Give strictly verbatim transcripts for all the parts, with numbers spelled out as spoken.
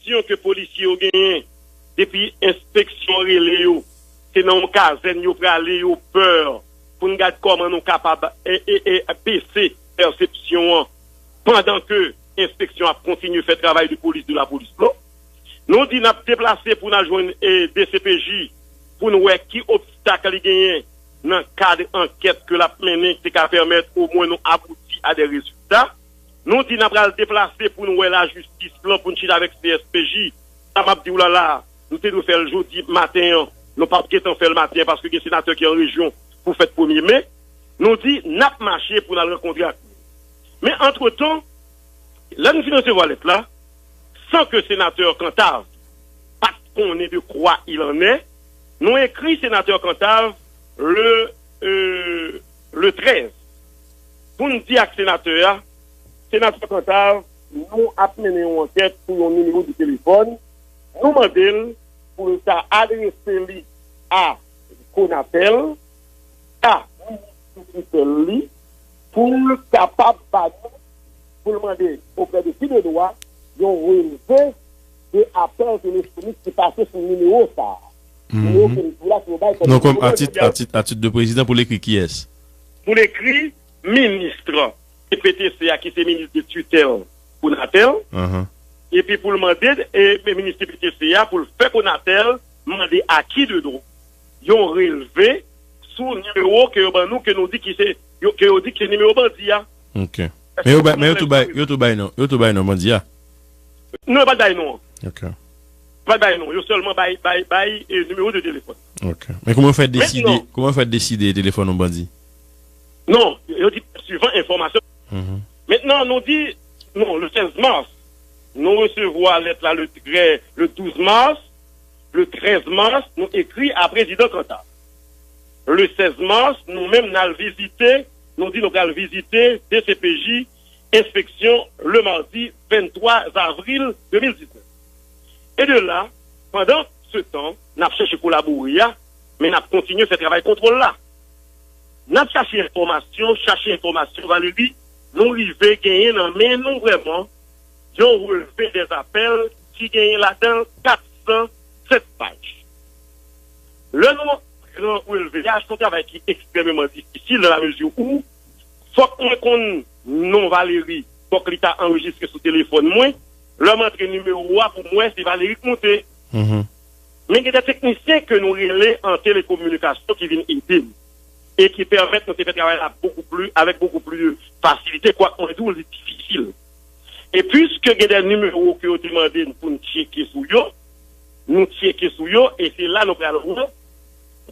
pèsepsyon ke polisye yo genyen, depi enspeksyon rele yo, se nan yon kazèn yo prale, yo pè, pou n gad kòman nou kapab e, e, e, bese pèsepsyon an, pandan ke enspeksyon ap kontinye fè travay de polis de lapolis lan. Nou di n ap deplase pou n al jwenn e, D C P J, pou n wè ki obstak li genyen nan kad ankèt ke l ap mennen, ki te ka pèmèt omwen nou abouti a de rezilta. Nou di n ap pral deplase pou n wè lajistis lan, pou n chita avèk C S P J. Sa m ap di w la la, nou te dwe fè l jodi maten an, nou p ap gentan fè l maten an paske gen senatè ki an rejyon pou fèt premye me. Nou di n ap mache pou n al rankontre ak li. Men antretan, lè nou fin resevwa lèt la, san ke senatè Cantave pa t konnen de kwa il en est, nou ekri senatè Cantave le, euh, le trèz pou n di ak senatè a, senatè Cantave, nou ap mennen yon ankèt pou yon nimewo de telefòn. Nou mande l pou l ta adrese li a Conatel, a minis ki sou tutèl li, pou l kapab ba nou, pou l mande oprè de ki de dwa yon relve de apèl telefonik ki pase sou nimewo sa a. Nimewo ke m di w la, ke yo bay kòm Non, kòm nimewo atit, jodi a. Atit, atit de prezidan pou l ekri kiyès? Pou l ekri minis P T C a, ki se minis de tutèl Conatel, epi pou l mande e, e minis P T C a pou l fè Conatel mande a ki de dwa yon relve sou nimewo ke yo ban nou, ke nou di ki se, yo, ke yo di ki se nimewo bandi a. Ok. Men yo bay, men yo tou bay, yo tou bay non, yo tou bay non bandi a. Non, yo pa t bay non. Ok. Yo pa t bay non, yo sèlman bay, bay, bay e, nimewo de telefòn. Ok. Men kòman yo fè deside, Mentnan, kòman yo fè deside telefòn yon bandi? Non, yo di suivan enfòmasyon. Mentnan, nou di, non, le sèz mas, nou resevwa lèt la le trè, le douz mas, le trèz mas, nou ekri a prezidan Cantave. Le sèz mas, nou menm n al vizite, nou di nou pral vizite D C P J, enspeksyon, le madi venntwa avril de mil diznèf. E de la, pandan se tan, n ap chèche kolabore a, men n ap kontinye fè travay kontwòl la. N ap chache enfòmasyon, chache enfòmasyon, Valérie, nou rive genyen nan men nou vrèman yon relve dèzapèl ki genyen ladan l kat san sèt paj. Lè nou pran relve a, se yon travay ki ekstrèmeman difisil nan lamezi ou fòk mwen konn non Valérie, fòk li ta anrejistre sou telefòn mwen. Lè m antre nimewo a, pou m wè se Valérie k moute. Men gen de teknisyen ke nou rele an telekominikasyon ki vin ede n e ki pèmèt nou te fè travay la beaucoup plus, avec beaucoup plus de facilité, kwak mwen di w li difisil. E piske gen de nimewo ke yo te mande n pou n tcheke sou yo, nou tcheke sou yo, e se la nou pral wè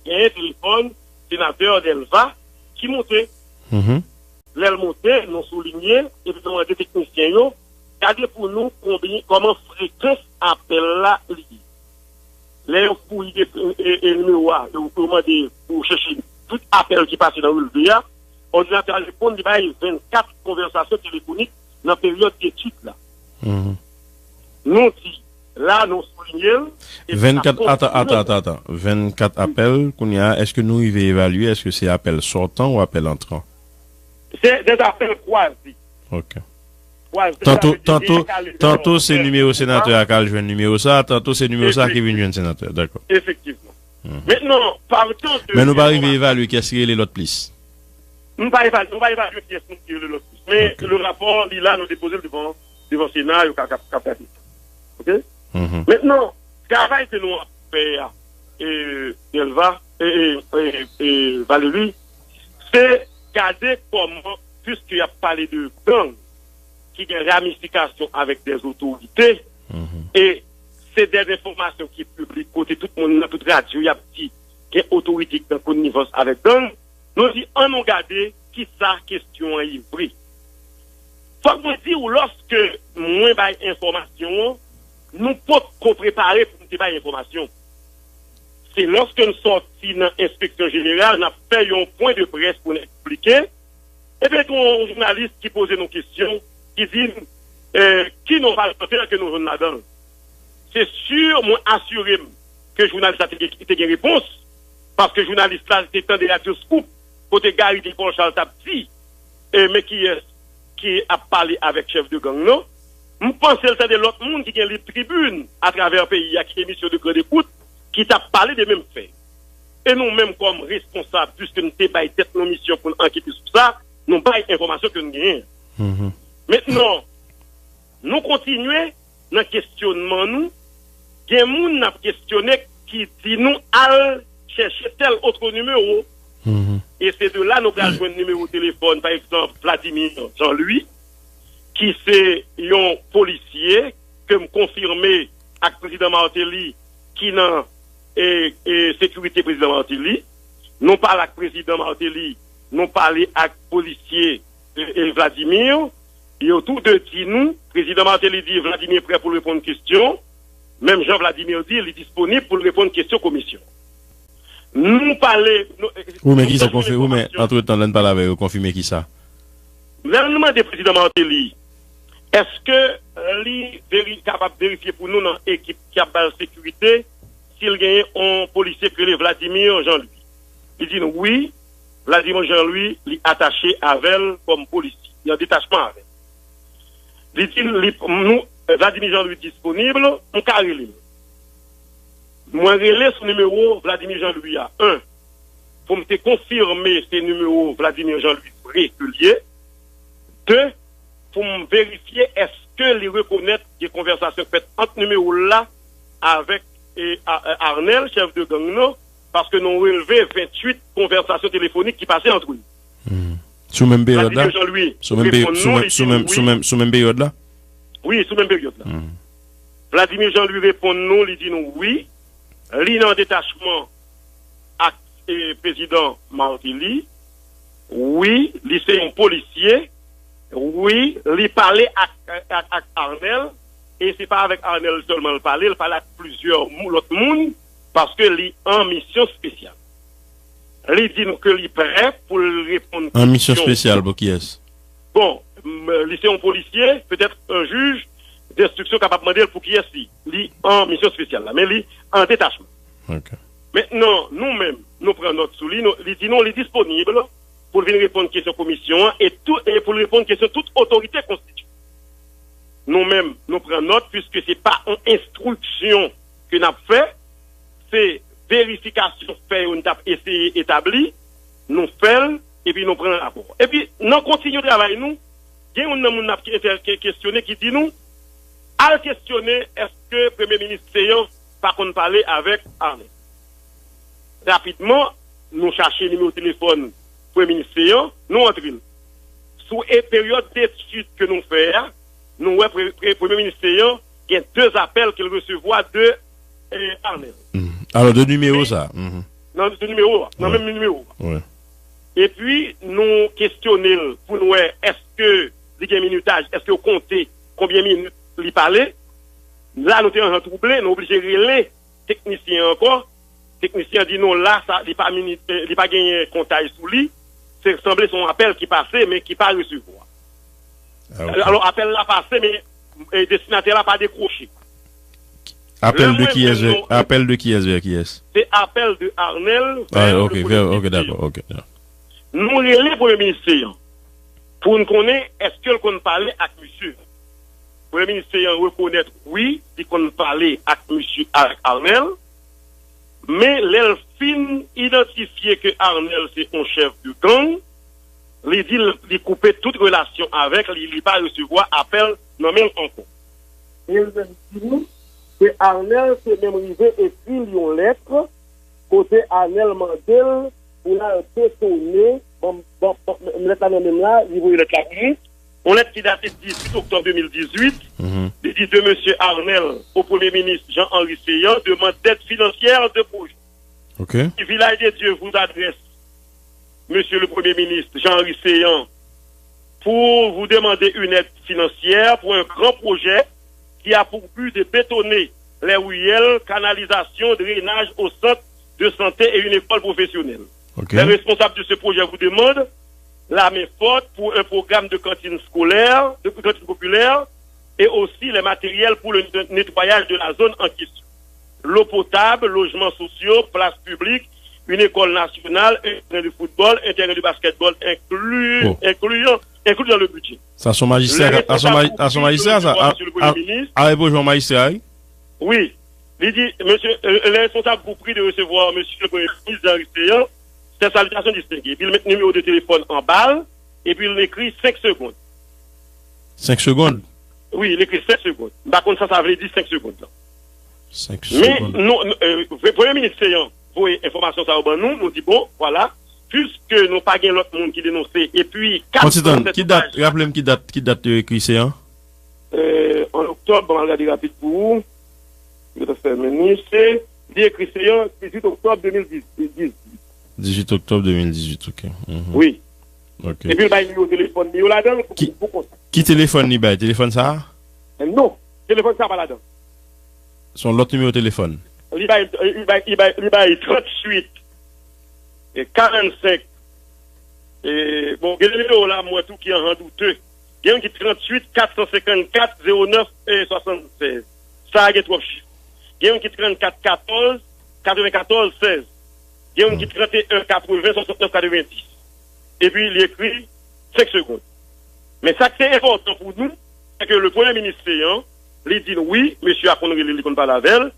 genyen telefòn senatè Delva ki moute. Lè l moute, nou soulinye, epi nou mande teknisyen yo gade pou nou konbyen, kòman frekans apèl la li ye. Lè yo fouye e, e, e nimewo a, yo, yo mande pou chèche tout apèl ki pase nan relve a, òdinatè a reponn, li bay vennkat konvèsasyon telefonik nan peryòd etid la. Nou di, la, nou soulinye l, e sa vennkat, ap atan, konfime atan, atan, atan. Vennkat apèl, kounye a, èske nou rive evalye, èske se apèl sòtan ou apèl antran? Se des appels croisés. Ok. Croisés, tanto, sa vle di tanto, gen kalezon tanto se nimewo senatè a k al jwenn nimewo sa, tanto se nimewo sa ki vin jwenn senatè. Dakò. Efektivman. Mentnan, partan de Men nou pa rive evalye kiyès ki rele lòt plis. Nou pa evalye, nou pa evalye kiyès moun ki rele lòt plis. Men le rapò, li la, nou depoze l devan, devan Sena, yo ka, ka, ka gade. Ok? Mentnan, travay ke nou ap fè a, e, Delva, e, e, e, e, Valérie, se gade kòman, piske y ap pale de gang ki gen ramifikasyon avèk de otorite, e se de enfòmasyon ki piblik, kote tout moun nan tout radyo y ap di gen otorite ki nan konivans avèk gang, nou di, ann nou gade kisa kesyon an ye vre. Fòk mwen di w, lòske mwen bay enfòmasyon an, nou potko prepare pou n te bay enfòmasyon. Se lòske n sòti nan enspeksyon jeneral, n ap fè yon pwen de près pou n eksplike. Epi, gen yon jounalis ki poze nou kesyon, ki di n, eh, ki non palmantè ke nou jwenn ladan l? Se si mwen asire m ke jounalis la te gen, te gen repons, paske jounalis la te tande radyo Scoop, kote Gary Depaul Charles t ap di, e, men kiyès ki ap pale avèk chèf de gang nan. M panse l tande lòt moun ki gen lib tribin atravè peyi a, ki gen misyon de grande écoute, ki t ap pale de menm fè. E nou menm kòm responsab, piske n te bay tèt nou misyon pou n ankete sou sa, nou bay enfòmasyon ke n genyen. Mentnan, nou kontinye nan kesyonman nou. Gen moun n ap kesyone ki di nou al chèche tèl otre nimewo. E se de la nou pral jwenn nimewo telefòn, pa egzanp, Vladimir Jean-Louis, ki se yon polisye ke m konfime ak prezidan Martelly ki nan e, e, sekirite prezidan Martelly. Nou pale ak prezidan Martelly, nou pale ak polisye e, e, Vladimir. Yo tou de di nou, prezidan Martelly di Vladimir prè pou l reponn kesyon. Menm jan Vladimir di li disponib pou l reponn kesyon komisyon. Nou pale. Nou, e, Ou men nou kisa w konfime, ou men enfòmasyon. Antretan, lè n pale avè yo, konfime kisa? Lè nou mande prezidan Martelly, èske li veri, kapab verifye pou nou nan ekip ki ap ba l sekirite, si l genyen yon polisye ki rele Vladimir Jean-Louis? Li di nou wi, Vladimir Jean-Louis, li atache avè l kòm polisye. Li an detachman avè l. Li di li, nou, Vladimir Jean-Louis disponib, m ka rele l. Mwen rele sou nimewo Vladimir Jean-Louis a, en, pou m te konfime se nimewo Vladimir Jean-Louis vre ke l ye. De, pou m verifye èske li rekonèt gen konvèsasyon k fèt ant nimewo l la avèk, e, A-, e, Arnel, chèf de gang nan, paske nou relve venntuit konvèsasyon telefonik ki pase ant yo. Sou menm peryòd la? Vladimir Jean-Louis Sou menm peri-, reponn sou nou, menm, li sou di menm, nou sou wi. Menm, sou menm peryòd la? Wi, sou menm peryòd la. Vladimir Jean-Louis reponn nou, li di nou wi, li nan detachman ak, e, prezidan Martelly. Wi, li se yon polisye. Wi, li pale ak, ak, ak Arnel. E se pa avèk Arnel sèlman l pale, l pale ak plizyè mou-, lòt moun, paske li an misyon espesyal. Li di nou ke li prè pou l reponn kesyon. An misyon espesyal pou kiyès? Bon, m, li se yon polisye, petèt yon jij denstriksyon kapab mande l pou kiyès li. Li an misyon espesyal la, men li an detachman. Ok. Mentnan, nou menm, nou pran nòt sou li, nou, li di nou li disponib pou l vin reponn kesyon komisyon an e tou, e pou l reponn kesyon tout otorite konstitye. Nou menm, nou pran nòt, piske se pa yon enstriksyon ke n ap fè, se verifikasyon fè yo n t ap eseye etabli, nou fè l, epi nou pran rapò. Epi, nan kontinye travay nou, gen youn nan moun n ap ke-, ke-, kesyone ki di nou, al kesyone èske premye minis Céant pa konn pale avèk Arnel. Rapidman, nou chache nimewo telefòn premye minis Céant, nou antre l. Sou e peryòd detid ke nou fè a, nou wè pre-, pre-, premye minis Céant gen de apèl ke l resevwa de, e, Arnel. Alò, de nimewo sa? Nan de nimewo a, nan menm nimewo a. Wi. Epi, nou kesyone l pou n wè èske li gen minutaj, èske yo konte konbyen minit li pale. La, nou te anjan twouble, nou oblije rele teknisyen an ankò. Teknisyen an di nou la, sa, li pa mini-, eh, li pa genyen kontaj sou li. Se sanble se yon apèl ki pase, men ki pa resevwa. Ah, ok. Alò, apèl la pase, men, eh, destinatè la pa dekwoche. Apèl de kiyès vè, apèl de kiyès vè kiyès? Se apèl de Arnel vè le premye minis. Ah, ok, vè, ok, dakò, ok. Nou rele premye minis Céant pou n konnen èske l konn pale ak misye. Premye minis Céant rekonèt, wi, li konn pale ak misye, ak Arnel, men lè l fin idantifye ke Arnel se yon chèf de gang, li di l, li koupe tout relasyon avèk li, li pa resevwa apèl nan men l ankò. E l menm di nou ke Arnel te menm rive ekri l yon lèt kote Arnel mande l pou l al detone, bon, bon, bon, lèt la nan men m la, li voye lèt la pou nou. Yon lèt ki date dizuit oktòb de mil dizuit, li di de Mesye Arnel au Premier ministre Jean-Henry Céant, demande d'aide financière de projet. Ok. Si Village de Dieu vous adresse, Monsieur le Premier ministre Jean-Henry Céant, pour vous demander une aide financière pour un grand projet qui a pour but de bétonner les ruelles, canalisation, drainage au centre de santé et une école professionnelle. Ok. Les responsables de ce projet vous demandent la main forte pour un programme de cantine scolaire, de cantine populaire, et aussi les matériels pour le nettoyage de la zone en question. L'eau potable, logements sociaux, places publiques, une école nationale, un terrain de football, un terrain de basketball, inclus, oh, incluant inclus dans le budget. Sa se yon majistra, sa se yon maji- sa se yon majistra, sa. A, a, a, Repo Jean, majistra, wi. Wi. Li di, monsieur, euh, les responsables vous prient de recevoir monsieur le Premier ministre Jean Aristeyan, ses salutations distinguées. Epi l met nimewo de telefòn anba l, epi l ekri senk segonn. Senk segonn? Wi, l ekri senk segonn. M pa konn sa sa vle di senk segonn lan. Senk segonn. Men, nou, nou, euh, Premye Minis Seyan voye enfòmasyon sa yo ban nou, nou di, bon, vwala, piske nou pa gen lòt moun ki denonse, epi kat Yon ti tan, ki dat, raple m ki dat, ki dat yo ekri Seyan? Euh, an oktòb, ban m al gade rapid pou ou. Yo te fè men ni, se, li ekri Seyan, dizuit oktòb de mil dizuit. Dizuit oktòb de mil dizuit, ok. Mhm. Wi. Ok. Epi l bay nimewo telefòn li yo ladan l pou, ki, pou kontak. Ki telefòn li bay? Telefòn sa a? Eh, non, telefòn sa a pa ladan. Se yon lòt nimewo telefòn. Li bay, li bay, li bay, li bay tranntuit, e karannsenk. E, bon, gen de nimewo la, m wè tou ki an doute. Gen youn ki tranntuit, kat san senkannkat, zewo nèf, e swasannsèz. Sa a gen twòp chif. Gen youn ki trannkat, katòz, katrevenkatòz, sèz. Gen youn ki tranteyen, katreven, swasannnèf, katrevendis. Epi li ekri senk segonn. Men sa k te enpòtan pou nou, se ke le Premye Minis Seyan, li di n wi, mesye a konn rele l, li konn pale avè l,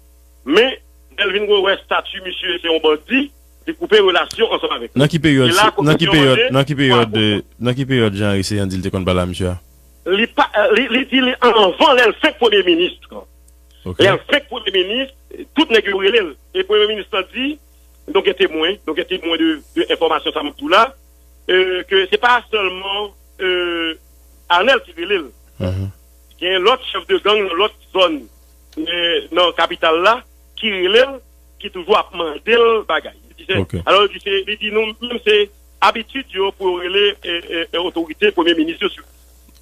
men lè l vin wè stati misye se yon bandi, li koupe relasyon ansanm avèk li. Nan ki peryòd, nan ki peryòd, nan ki peryòd, nan ki peryòd Jean Aristeyan di l te konn pale a misye a? Li pa, li, li di li anvan lè l fenk premye minis. Ok. Lè l fenk premye minis, tout nèg yo rele l. E premye minis lan di, nou gen temwen, nou gen temwen de, de enfòmasyon sa m ap di w la, euh, ke se pa sèlman, euh, Arnel ki rele l. Mhm. Gen lòt chèf de gang nan lòt zòn, euh, nan kapital la, ki rele l, ki toujou ap mande l bagay. Li di se, ok, alò, li di se, li di nou menm se abitid yo pou yo rele, e, e, e, otorite, premye minis yo sou.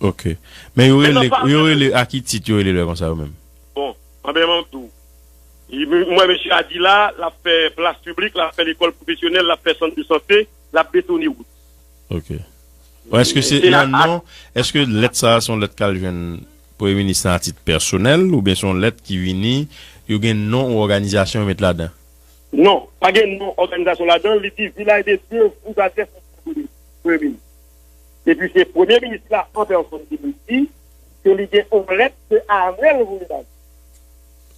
Ok. Men yo rele, yo rele, a ki tit yo rele lè konsa yo menm? Bon, anben, m ap di w. M wè mesye a di la, l ap fè plas piblik, l ap fè lekòl pwofesyonèl, l ap fè sant de sante, l ap betone wout. Ok. Bon, èske se nan non, èske lèt sa a se yon lèt k al jwenn premye minis lan a tit pèsonèl, oubyen se yon lèt ki vini, yo gen non yon òganizasyon yo met ladan? Non, pa gen non òganizasyon ladan, li di Vilaj de Dye, Foudadès, premye minis. Epi se premye minis la an pèsòn ki vin di ke li gen yon lèt ke Arnel voye ba li.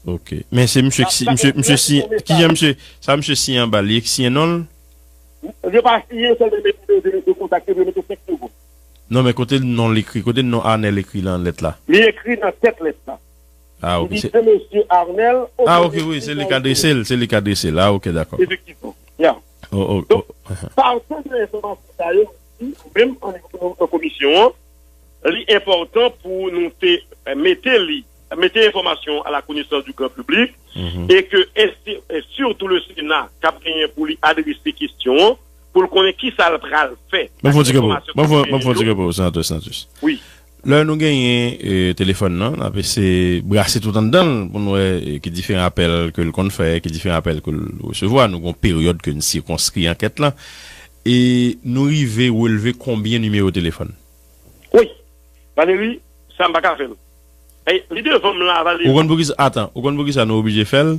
Ok. Men se misye ki si, misye, misye siyen, kijan misye, sa misye siyen anba, li siyen non l? Yo pa siyen, sèlman mete de, de, de kontak, yo mete senk segonn. Non, men kote non l ekri, kote non Arnel ekri lan lèt la? Li ekri nan tèt lèt la. Ah, ok. Li di, se mesye Arnel, ah, ok, wi, se li k adrese l, se li k adrese l. Ah, ok, dakò. Efektivman. Ya. Oh, oh, donk, oh. Pati de enfòmasyon sa yo, nou menm an, an, an komisyon an, li enpòtan pou nou te, eh, mete li, mete enfòmasyon a la konesans di gran piblik, e ke, e si, e sitou le Sena, k ap genyen pou li adrese kesyon an, pou l konnen kisa l pral fè. Ban m fè yon ti kanpe w, ban m fè, ban m fè yon ti kanpe w, senatè Santus. Wi. Lè nou genyen, e, telefòn nan, n ap eseye brase tout anndan l pou n wè, e, ki diferan apèl ke l konn fè, ki diferan apèl ke l resevwa. Nou gen yon peryòd ke n sikonskri ankèt lan. E nou rive relve konbyen nimewo telefòn? Wi. Valery, sa m pa ka fè l. E, li devan m la, Valery. Ou konn poukisa, atan, ou konn poukisa nou oblije fè l?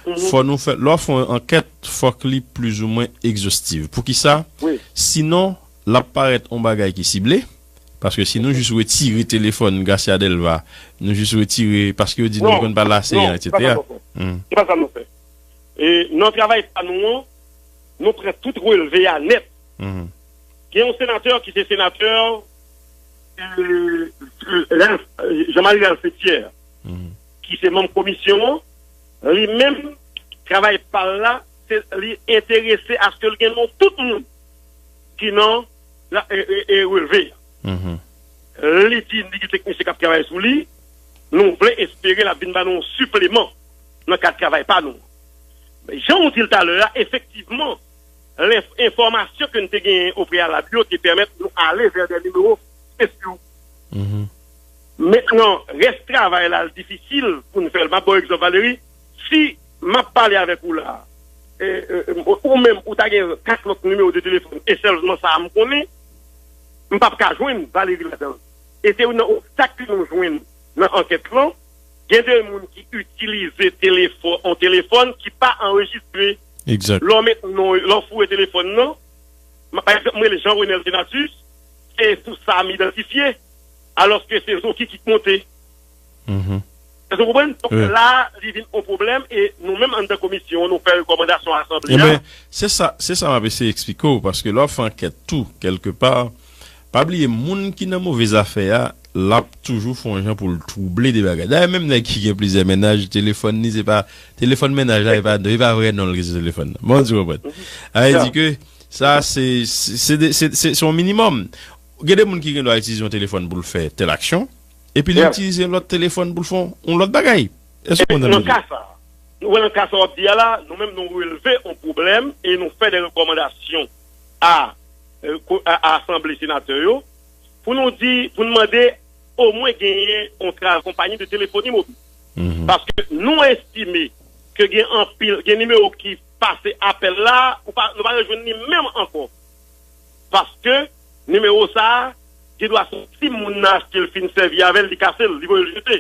Fò nou fè, lè w fè yon ankèt, fòk li plizoumwen egzostiv. Poukisa? Wi. Sinon, l ap parèt yon bagay ki sible, paske si nou jis retire telefòn Garcia Delva, nou jis retire, paske yo di nou konn pale a Seyan, etsetera. Non, se pa sa nou fè. Se pa sa nou fè. E nan travay pa nou an, nou pran tout relve a nèt. Gen yon senatè ki se senatè, e, Ralph, Jean-Marie Ralph Fetière, ki se manm komisyon an, li menm, travay pa l la, se, li enterese aske l gen non tout moun ki nan la, e, e, e relve a. Li di li gen teknisyen k ap travay sou li, nou vle espere l ap vin ba nou yon sipleman nan kad travay pa nou. Jan w di l talè a, efektivman, lenf-, enfòmasyon ke n te genyen opreyalab yo te pèmèt nou ale vè de nimewo espesyal. Mentnan, rès travay la, l difisil pou n fè l. M ap ba w egzanp, Valery, si m ap pale avèk ou la, e, e, e, ou menm, ou ta gen kat lòt nimewo de telefòn, e sèlman sa a m konnen, m p ap ka jwenn Valery ladan l. E se youn nan obstak ke nou jwenn nan ankèt lan, gen de moun ki itilize telefòn, yon telefòn ki pa anrejistre. Egzak. Lè w met non, lè w foure telefòn nan, m, pa egzanp, mwen rele Jean Renel Senatus, e sou sa m idantifye, alòske se Zoki ki k monte. Èske w konprann? Donk, la, li vin yon pwoblèm, e nou menm anndan komisyon, nou fè rekòmandasyon a asanble a. Ebyen, se sa, se sa m ap eseye eksplike w, paske lè w ap fè ankèt tou, kèlkepa, pa bliye, moun ki nan move zafè a, l ap toujou fè yon jan pou l twouble de bagay. Dayè, menm nèg ki gen plizyè mennaj, telefòn li, se pa, telefòn mennaj la, e pa, e pa vrè non l ki sou telefòn nan. Bon, w konprann. Sa vle di ke sa, se, se, se, se, se, se yon minimòm. Gen de moun ki gen dwa itilize yon telefòn pou l fè tèl aksyon, epi li itilize lòt telefòn pou l fè yon lòt bagay. Èske w konprann sa m vle di? Nan ka sa, nou wè nan ka sa w ap di a la, nou menm nou relve yon pwoblèm e nou fè de rekòmandasyon a, e, ko- a, a asanble senatè yo pou nou di, pou nou mande omwen genyen yon tra- konpayi de telefoni mobil. Paske nou estime ke gen anpil, gen nimewo ki pase apèl la, ou pa, nou pa rejwenn li menm ankò. Paske nimewo sa a, gen dwa se yon timoun nan achte l, fin sèvi avè l, li kase l, li voye l jete.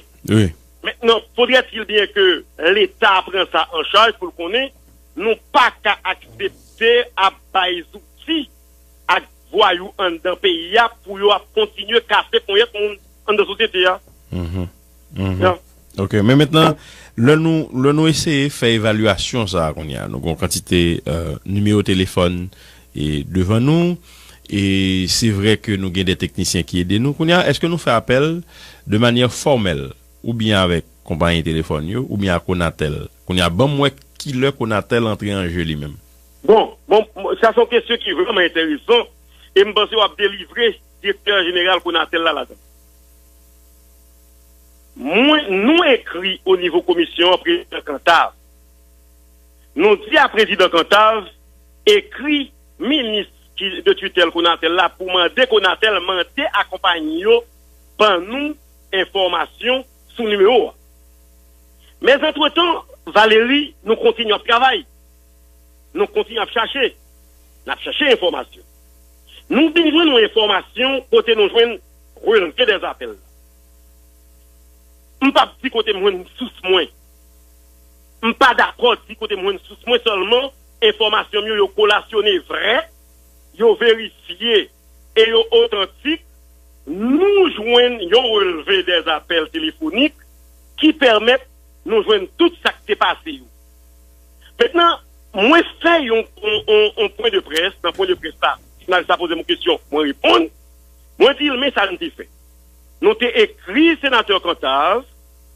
Mentnan, faudrait-il bien ke Leta pran sa an chaj pou l konnen nou pa ka aksepte ap bay zouti ak vwayou anndan peyi a pou yo ap kontinye kase ponyèt moun anndan sosyete a. Ok, men mentnan, lè nou, lè nou eseye fè evalyasyon sa a kounye a, nou gen yon kantite, euh, nimewo telefòn e devan nou, e se vre ke nou gen de teknisyen ki ede nou. Kounye a, èske nou fè apèl de manyè fòmèl, oubyen avèk konpayi telefòn yo, oubyen a Conatel? Kounye a, ban m wè kilè Conatel antre an je li menm. Bon, bon, bon, sa se yon kesyon ki vrèman enteresan, e m panse w ap delivre direktè jeneral Conatel la ladan. Mwen, nou ekri o nivo komisyon an prezidan Cantave. Nou di a prezidan Cantave ekri minis ki de titèl Conatel la pou mande Conatel mande a konpayi yo ban nou enfòmasyon sou nimewo a. Men antretan, Valéry, nou kontinye ap travay. Nou kontinye ap chache. N ap chache enfòmasyon. Nou vin jwenn yon enfòmasyon kote nou jwenn relve dèzapèl la. M p ap di kote m jwenn sous mwen. M pa dakò di kote m jwenn sous mwen, sèlman enfòmasyon m yo, yo kolasyone vrè, yo verifye e yo otantik. Nou jwenn yon relve dèzapèl telefonik ki pèmèt nou jwenn tout sa k te pase yo. Mentnan, mwen fè yon, yon, yon, yon pwen de près, nan pwen de près la, jounalis la poze m yon kesyon, mwen reponn, mwen di l, men sa n te fè. Nou te ekri senatè Cantave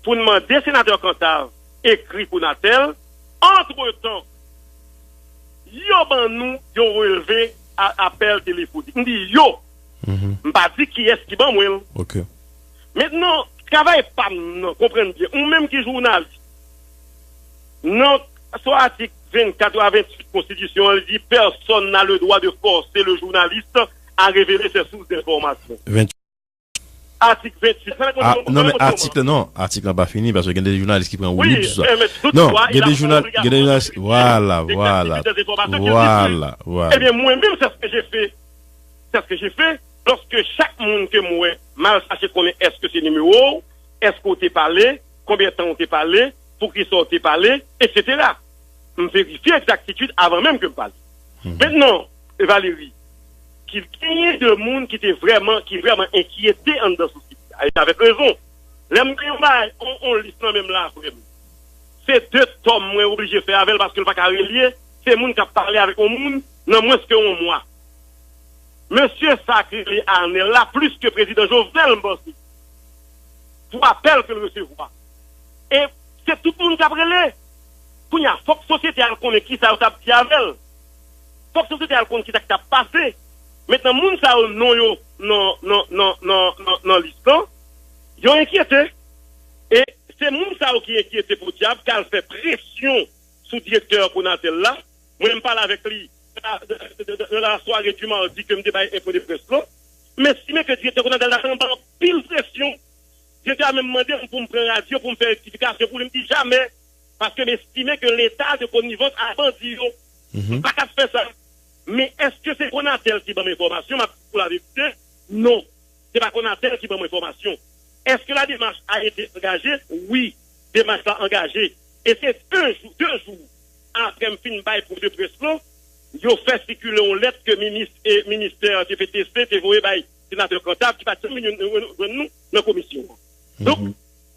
pou n mande senatè Cantave ekri Conatel. Antretan, yo ban nou yon relve a apèl telefonik. M di yo. M pa di kiyès ki ban mwen l. Mentnan, travay pa m nan, konprann byen, ou menm ki jounalis, nan, sou atik vennkat ou a venntuit konstitisyon an, li di, personne n'a le droit de forcer le journaliste à révéler ses sources d'information. Atik venntuit. Sa vle di, non, men atik la, non, atik la pa fini, paske gen de jounalis ki pran woulib sou sa. Non, gen de jounal, gen de jounalis, vwala, vwala, vwala, vwala. Ebyen, mwen menm, c'est ce que j'ai fait. C'est ce que j'ai fait. Lòske chak moun ke m wè, m al chache konnen èske se nimewo w, èske w te pale, konbyen tan w te pale, poukisa w te pale, etsetera. M verifye egzaktitid avan menm ke m pale. Mentnan, Valéry, ki genyen de moun ki te vrèman, ki vrèman enkyete anndan sosyete a, e avèk rezon. Lè m gen yon bagay, on, on lis nan men m la, frè m, se de tòm mwen oblije fè avè l paske l pa ka relye, se moun k ap pale avèk yon moun nan mwens ke yon mwa. Mesye sa k rele Arnel la, plis ke prezidan Jovenel, m panse, pou apèl ke l resevwa. E se tout moun k ap rele. Kounye a, fòk sosyete a al konnen kisa yo t ap di avè l. Fòk sosyete a al konn kisa k t ap pase. Mentnan, moun sa yo, non yo nan, nan, nan, nan, nan lis lan, yo enkyete. E se moun sa yo ki enkyete podyab k al fè presyon sou direktè Conatel la. Mwen, m pale avèk li nan la, de, de, de, de la soirée du mardi ke m te bay enfo de près lan. M estime ke direktè Conatel la t anba anpil presyon. Direktè a menm mande m pou m pran radyo pou m fè rektifikasyon pou li. M di jamè, paske m estime ke leta de konivans a bandi yo. M pa t ap fè sa. Men èske se Conatel ki ban m enfòmasyon? M ap di pou laverite, non. Se pa Conatel ki ban mwen enfòmasyon. Est-ce que la démarche a été engagée? Wi, demach la angaje. E se de jou, de jou apre m fin bay pwen de près lan, yo fè sikile yon lèt ke minis, e, ministè T P T C te voye bay senatè Cantave ki pa t janm vin jwenn nou nan komisyon an. Donk,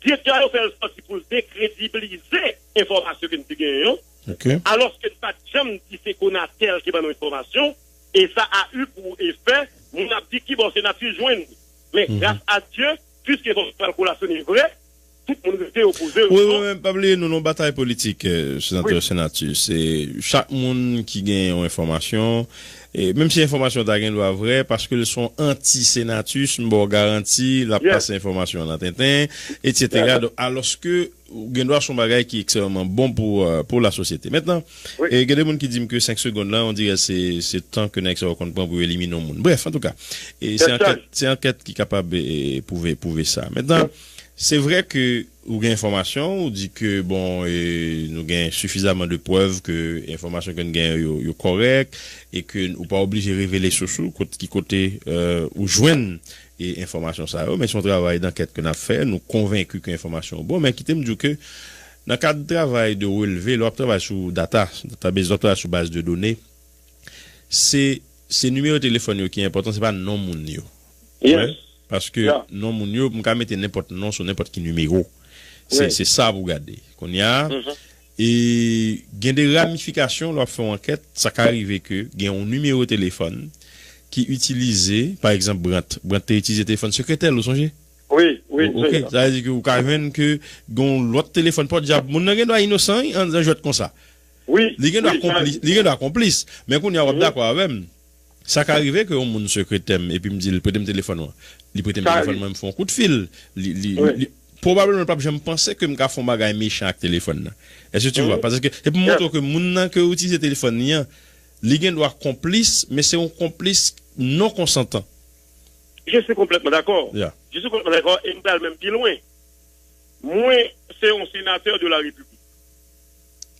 direktè a yo fè l sòti pou l dekredibilize enfòmasyon ke n te genyen an, alòske n pa t janm di se Conatel ki ban nou enfòmasyon, e sa a eu pou efè, moun ap di kibò senatris jwenn li. Men gras a Dye, piske enfòmasyon pral kolasyone vre, tout moun rete opoze yo. Wi, wi, men pa bliye nou nan batay politik, senatè, senatris. Se chak moun ki gen yon enfòmasyon, e menm si enfòmasyon ta gen dwa vre, paske l se yon anti-senatris, m ba w garanti, l ap pase enfòmasyon an nan tenten, etsetera. Donk, alòske ou gen dwa se yon bagay ki ekstrèmeman bon pou, pou lasosyete. Mentnan, e, gen de moun ki di m ke senk segonn lan, on dirè se, se tan ke nèg sa yo konn pran pou yo elimine yon moun. Brèf, antouka, e se ankèt, se ankèt ki kapab, e, pwouve, pwouve sa. Mentnan, se vre ke ou gen enfòmasyon, ou di ke, bon, e, nou gen sifizaman de prèv ke enfòmasyon ke n gen yo, yo kòrèk, e ke ou pa oblije revele sous ou, kot, ki kote, e, ou jwenn e enfòmasyon sa yo, men se yon travay dankèt ke n ap fè. Nou konvenki ke enfòmasyon yo bon, men kite m di w ke nan kad travay de relve, lè w ap travay sou data, database, lè w ap travay sou baz de done, se, se nimewo telefòn yo ki enpòtan, se pa non moun yo. Paske non moun yo, m ka mete nenpòt non sou nenpòt ki nimewo. Se, se sa pou gade. Kounye a, e gen de ramifikasyon lè w ap fè yon ankèt, sa ka rive ke gen yon nimewo telefòn ki itilize, pa egzanp, Brandt. Brandt te itilize telefòn sekretè l, ou sonje? Wi, wi, wi. Ok, sa vle di ke ou ka jwenn ke gen yon lòt telefòn pòdyab. Moun nan gen dwa inosan, wi, anndan jwèt konsa. Wi, li gen dwa konplis, li gen dwa konplis. Men kounye a w ap dakò avè m. Sa ka rive ke yon moun sekretè m, epi m di l, "Prete m telefòn ou an." Li prete m telefòn mwen, m fè yon kout fil. Li, li, li, pwobableman, l p ap janm panse ke m ka fè yon bagay mechan ak telefòn nan. Èske tu vois? Paske, se pou montre w ke moun nan ke w itilize telefòn li an, li gen dwa konplis, men se yon konplis non konsantan. Je suis complètement d'accord. Je suis complètement d'accord, e m pral menm pi lwen. Mwen, se yon senatè de la Repiblik.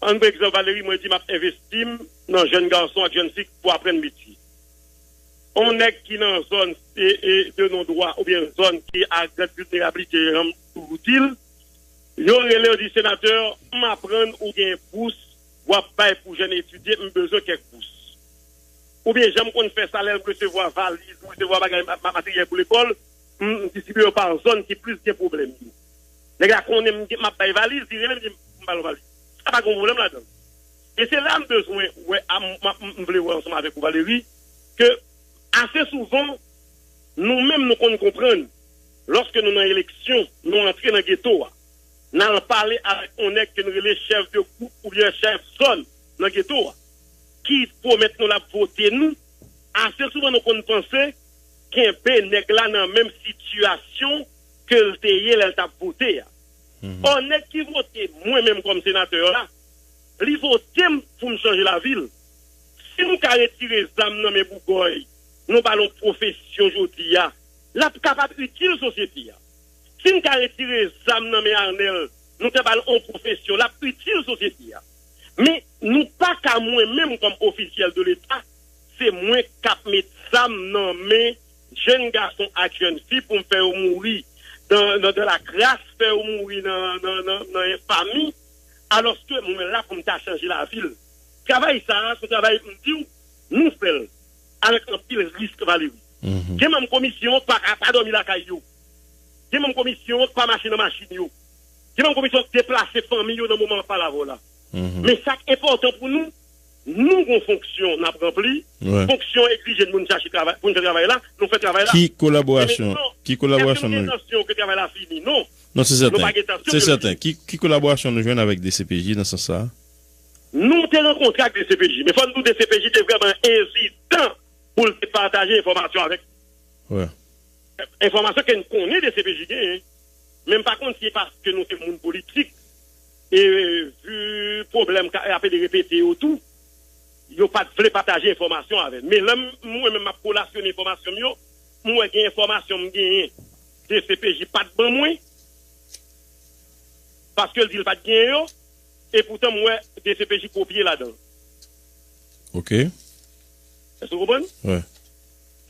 Ann pran egzanp, Valérie, mwen di m ap envesti m nan jèn gason ak jèn fi pou aprann metye. On nèg ki nan zòn, e, e, de non dwa oubyen zòn ki a grande vulnérabilité, jan m toujou di l, yo rele, yo di, "Senatè, m aprann ou gen bous w ap bay pou jèn etidye, m bezwen kèk bous." Oubyen jan m konn fè sa lè m resevwa valiz, m resevwa bagay, ma-, ma-, materyèl pou lekòl, m, m distribiye yo pa zòn ki plis gen pwoblèm yo. Nèg la konnen m gen, m ap bay valiz, li rele m di m ba l yon valiz. Sa pa gen pwoblèm ladan l. E se la m bezwen wè, a, m, m, m vle wè ansanm avèk ou, Valérie, ke ase souvan, nou menm nou konn konprann, lòske nou nan eleksyon, nou antre nan geto a, n al pale avèk yon nèg ke n rele chèf de gwoup oubyen chèf zòn nan geto a, ki pwomèt nou l ap vote nou, ase souvan nou konn panse kenbe nèg la nan menm sitiyasyon ke l te ye lè l t ap vote a. Ò, nèg ki vote mwen menm kòm senatè la, li vote m pou m chanje lavi l. Si nou ka retire zam nan men bougòy, nou ba l yon pwofesyon jodi a, l ap kapab itil sosyete a. Si n ka retire zam nan men Arnel, nou te ba l yon pwofesyon, l ap itil sosyete a. Men, nou pa ka, mwen menm kòm ofisyèl de Leta, se mwen k ap met zam nan men jèn gason ak jèn fi pou m fè yo mouri dan, dan, dan lakras, fè yo mouri nan, nan, nan, nan enfami, alòske mwen la pou m ta chanje lavi l. Travay sa a, se yon travay, m di w, nou fè l avèk anpil risk, Valérie. Gen manm komisyon pa, pa dòmi lakay yo. Gen manm komisyon pa mache nan machin yo. Gen manm komisyon deplase fanmi yo nan moman m ap pale avè w la. Men sa k enpòtan pou nou, nou gon fonksyon n ap ranpli. Fonksyon egzije n pou n chache travay, pou n fè travay la, nou fè travay la. Ki kolaborasyon, ki kolaborasyon nou gen? Èske nou gen entansyon ke travay la fini? Non. Non, se sèten. Nou pa gen entansyon ke l fini. Se sèten. Ki, ki kolaborasyon nou jwenn avèk D C P J nan sans sa a? Nou te rankontre ak D C P J, men fò n di w D C P J te vrèman ezitan pou l te pataje enfòmasyon avèk nou. Enfòmasyon ke n konnen D C P J genyen, men m pa konn si se paske nou se moun politik, e vi pwoblèm ka, ap ede repete yo tou, yo pa t vle pataje enfòmasyon avè n. Men lè m, mwen menm m ap kolasyone enfòmasyon m yo, m wè gen enfòmasyon m genyen D C P J pa t ban mwen, paske l di l pa t genyen yo, e poutan m wè D C P J kopye ladan l. Ok. Èske w konprann? Wi.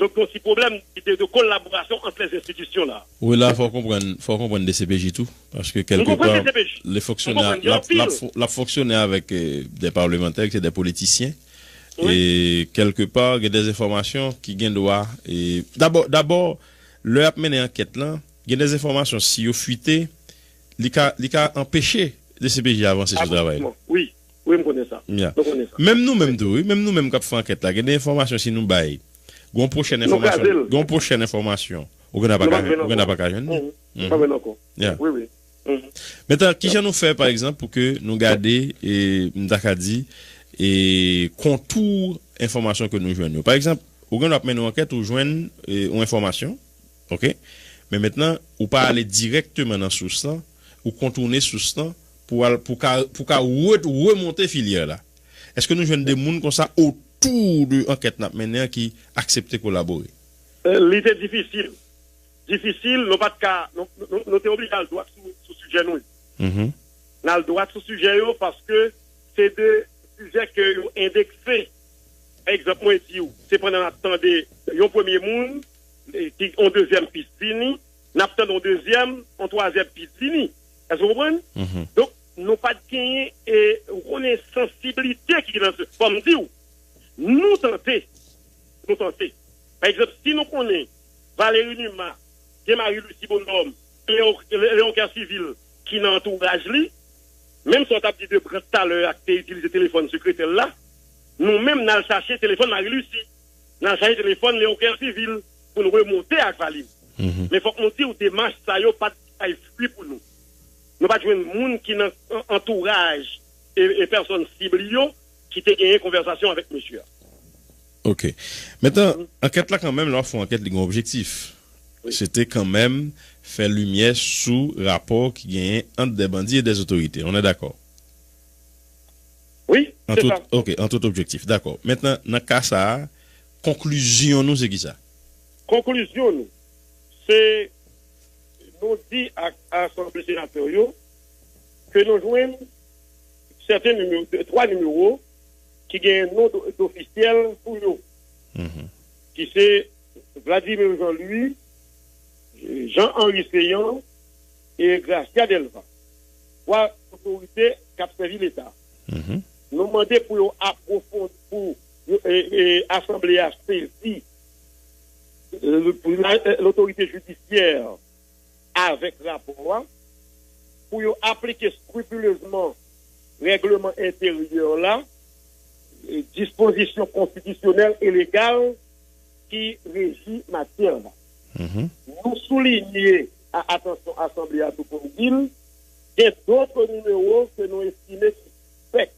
Donk, gon ti pwoblèm de, de kolaborasyon ant lèzenstitisyon la. Wi, la, fò w konprann, fò w konprann D C P J tou, paske kèlkepa, lè fonksyonè, l ap, l ap fon-, l ap fonksyone avèk, eh, de palmantè, se de politisyen. E kèlkepa, gen de enfòmasyon ki gen dwa. E, dabò, dabò, lè y ap mennen ankèt lan, gen de enfòmasyon, si yo fwite, li ka, li ka anpeche D C P J avanse sou travay li. Wi, wi, m konnen sa. Menm nou menm tou, wi, menm nou menm k ap fè ankèt la, gen de enfòmasyon, si nou bay, gen yon pwochèn enfòmasyon, gen yon pwochèn enfòmasyon, ou gen pa ka jwenn li. Wi, wi. Mentnan, kijan nou fè, pa egzanp, pou ke nou gade, e, m ta ka di, e, kontou enfòmasyon ke nou jwenn yo? Pa egzanp, ou gen w ap mennen yon ankèt, ou jwenn, e, yon enfòmasyon, oke? Men mentnan, ou pa ale dirèkteman nan sous lan, ou kontounen sous lan pou al, pou ka, pou ka re-, remonte filyè la. Èske nou jwenn de moun konsa otou de ankèt n ap mennen an ki aksepte kolabore? Li te difisil. Difisil, nou pa t ka, nou, nou, nou te oblije al dwat sou, sou sijè nou yo. N al dwat sou sijè yo paske se de sijè ke yo endekse. Pa egzanp, mwen di w, se pandan n ap tande yon premye moun, e, ki yon dezyèm pis vini, n ap tande yon dezyèm, yon twazyèm pis vini. Èske w konprann? Donk, nou pa t genyen, e, ou konnen sansiblite ki nan se, fò m di w, nou tante, nou tante. Pa egzanp, si nou konnen Valéry Numa gen Marie Lucie Bonhomme, Léon, Léon Guerre Civil ki nan antouraj li, menm sa w t ap di de Brandt talè a ki te itilize telefòn sekretè l la, nou menm n al chache telefòn Marie Lucie, n al chache telefòn Léon Guerre Civil pou n remonte ak Valéry. Men fòk nou di w demach sa yo pa t bay fwi pou nou. Nou pa t jwenn moun ki nan an-, antouraj e, e pèsòn sib li yo ki te genyen konvèsasyon avèk mesye a. Oke. Mentnan, ankèt la kanmenm, lè w ap fè yon ankèt, li gen yon objektif. Se te kanmenm fè limyè sou rapò ki genyen ant de bandi e de otorite. On est d'accord? Wi, se sa. Oke, an tout objektif. Dakò. Mentnan, nan ka sa a, konklizyon nou se kisa? Konklizyon nou, se nou di ak Asanble Senatè yo ke nou jwenn sèten nimewo, twa nimewo ki gen non do-, dofisyèl pou yo, ki se Vladimir Jean-Louis, Jean Henry Ceant e Gracia Delva, twa otorite k ap sèvi Leta. Nou mande pou yo apwofondi, pou yo, e, e, Asanble a sezi, e, pou la, e, lotorite jidisyè avèk rapò a, pou yo aplike skripilezman règleman enteryè la, e, dispozisyon konstitisyonèl e legal ki reji matyè la. Nou soulinye a atansyon Asanble a tou pou n di l, gen dòt nimewo ke nou estime ki fèk,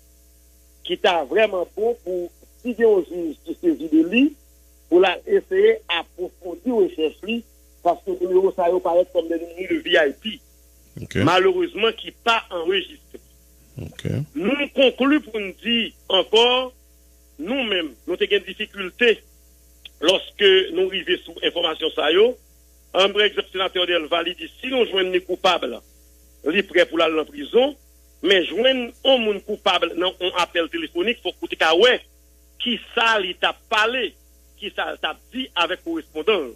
ki ta vrèman bon pou, si gen yon jij ki sezi de li, pou l al eseye apwofondi rechèch li, paske nimewo sa yo parèt kòm de nimewo de V I P, malerezman ki pa anrejistre. Nou konkli pou n di ankò, nou menm, nou te gen difikilte lòske nou rive sou enfòmasyon sa yo. An, pa egzanp, Senatè Delva, li di si nou jwenn li koupab, li prè pou l al nan prizon, men jwenn yon moun koupab nan yon apèl telefonik, fòk ou te ka wè kisa li t ap pale, kisa l t ap di avèk korespondan l.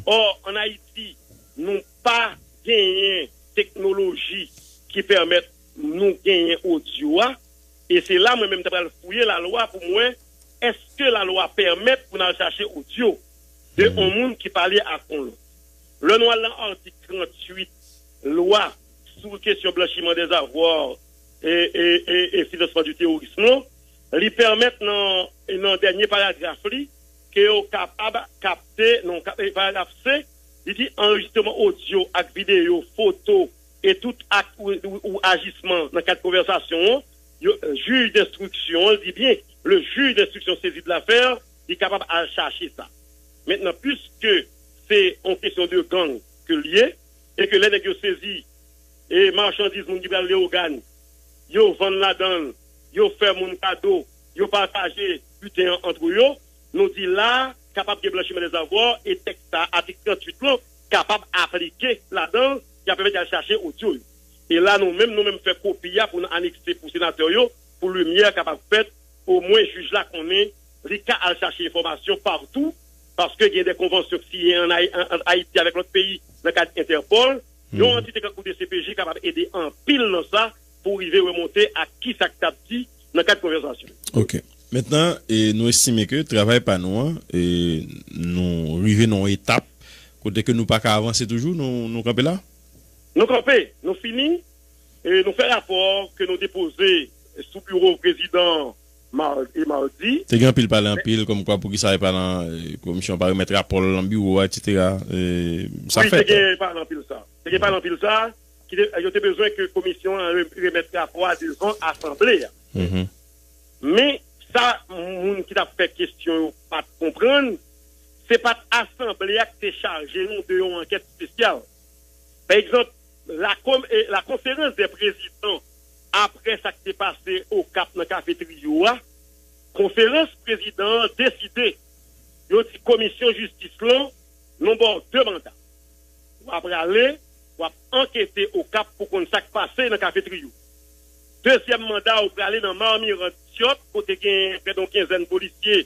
Ò, ann Ayiti, nou pa genyen teknoloji ki pèmèt nou genyen odyo a, e se la mwen menm m ta pral fouye lalwa pou m wè èske lalwa pèmèt pou n al chache odyo de yon moun ki pale ak yon lòt. Lè nou al nan atik tranntuit lwa sou kesyon blanchiman dèzavwa e, e, e, e finansman di teworism lan, li pèmèt nan, nan dènye paragraf li ke yo kapab kapte, nan ka-, e, paragraf C, li di anrejistreman odyo ak videyo, foto e tout ak ou, ou, ou ajisman nan kad konvèsasyon an, yo, jij denstriksyon an, li di byen, le juge d'instruction saisi de l'affaire, li kapab al chache sa. Mentnan, piske se yon kesyon de gang ke l ye, e ke lè nèg yo sezi e machandiz moun ki pral Leyogàn, yo vann ladan l, yo fè moun kado, yo pataje biten an antre yo, nou di la, kapab gen blanchiman dèzavwa, e tèks sa, atik tranntuit lan, kapab aplike ladan l, ki ap pèmèt y al chache odyo yo. E la, nou menm, nou menm fè kopi a pou n anekse pou senatè yo, pou limyè kapab fèt, omwen jij la konnen li ka al chache enfòmasyon patou, paske gen de konvansyon k siyen an Ay-, an, an Ayiti avèk lòt peyi nan kad Entèpòl. Yon antite tankou D C P J kapab ede anpil nan sa pou rive remonte ak kisa k t ap di nan kad konvèsasyon. Ok. Mentnan, e, nou estime ke travay pa nou an, e, nou rive nan yon etap kote ke nou pa ka avanse toujou, nou, nou kanpe la? Nou kanpe, nou fini, e nou fè rapò ke nou depoze sou biwo prezidan an mar-, e madi. Te gen anpil pale anpil, kòmkwa poukisa e pa nan, e, komisyon pa remèt rapò l nan biwo a, etsetera. E, sa Wi, te fèt. Gen pale anpil sa. Te gen pale anpil sa, ki te, yo te bezwen ke komisyon an re-, remèt rapò a devan asanble a. Mhm. Men, sa moun ki t ap fè kesyon yo pa t konprann, se pa t asanble a ki te chaje nou de yon ankèt espesyal. Pa egzanp, la, kom, e, la konferans dè prezidan, apre sa k te pase Okap nan Kafe Triyo a, konferans prezidan an deside, yo di komisyon jistis lan, nou ba w de manda. W ap prale, w ap ankete Okap pou konn sa k pase nan Kafe Triyo. Dezyèm manda, ou prale nan Marmiran Dyòb, kote gen prè de yon kenzèn polisye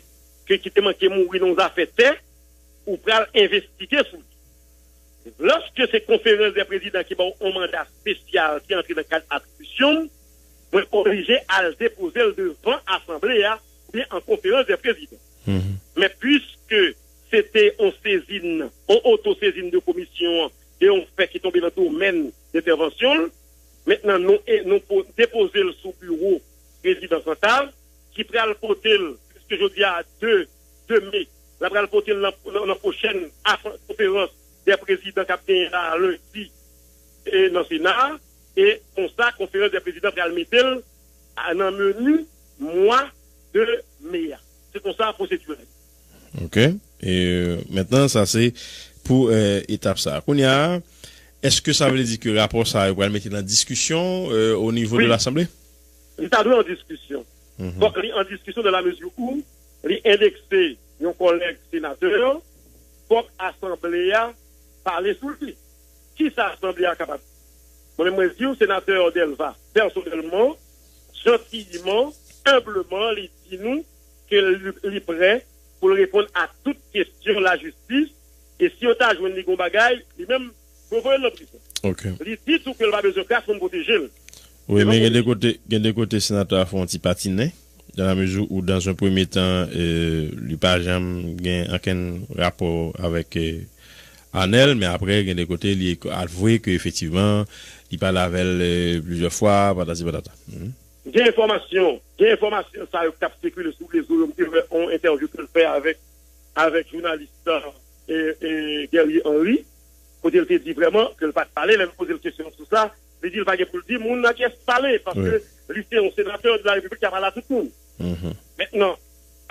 ke, ki te manke mouri nan yon zafè tè, ou pral envestige sou li. Lòske se konferans dè prezidan ki ba w yon manda espesyal ki antre nan kad atribisyon m, mwen oblije al depoze l devan asanble a oubyen an konferans dè prezidan. Mhm. Men piske se te yon sezin, yon otosezin de komisyon an, de yon fè ki tonbe nan domèn dentèvansyon l, mentnan nou, e, nou po-, depoze l sou biwo prezidan Santav, ki pral pote l, piske jodi a de, de me, l ap pral pote l nan, nan, nan pwochèn asan-, konferans dè prezidan k ap genyen la lendi, e, nan Sena a, e konsa, konferans dè prezidan pral mete l a, nan meni mwa de me a. Se konsa pwosedire. Ok. E, mentnan, sa se pou, e, etap sa. Kounye a, èske sa vle di ke rapò sa yo pral mete nan diskisyon, e, o nivo de Wi. Lasanble? Li ta dwe an diskisyon. Mhm. Fòk li an diskisyon dans la mesure où li endekse yon kòlèg senatè, fòk asanble a pale sou li. Kisa asanble a kapab? Mwen menm, mwen di w, senatè Delva, pèsonèlman, jantiman, enbleman, li di nou ke li, li prè pou l reponn a tout kesyon lajistis, e si yo ta jwenn li gon bagay, li menm, yo voye l nan prizon. Ok. Li di tou ke l pa bezwen kras pou m pwoteje l. Wi, men gen de kote, gen de kote senatè a fè yon ti patinen, dans la mesure où, dans un premier temps, e, li pa janm gen ankenn rapò avèk, e, Arnel, men apre, gen de kote, li avwe ke efektivman, li pale avè l, e, plizyè fwa, patati patata. Mhm. Gen enfòmasyon, gen enfòmasyon sa yo k ap sikile sou rezo yo, m te wè yon entèvyou ke l fè avèk, avèk jounalis, e, e, Guerrier Henry, kote l te di vrèman ke l pa t pale, lè m poze l kesyon sou sa, li di l pa gen pou l di moun nan kiyès pale, paske Wi. Li se yon senatè de la Repiblik ki ap pale a tout moun. Mhm. Mentnan,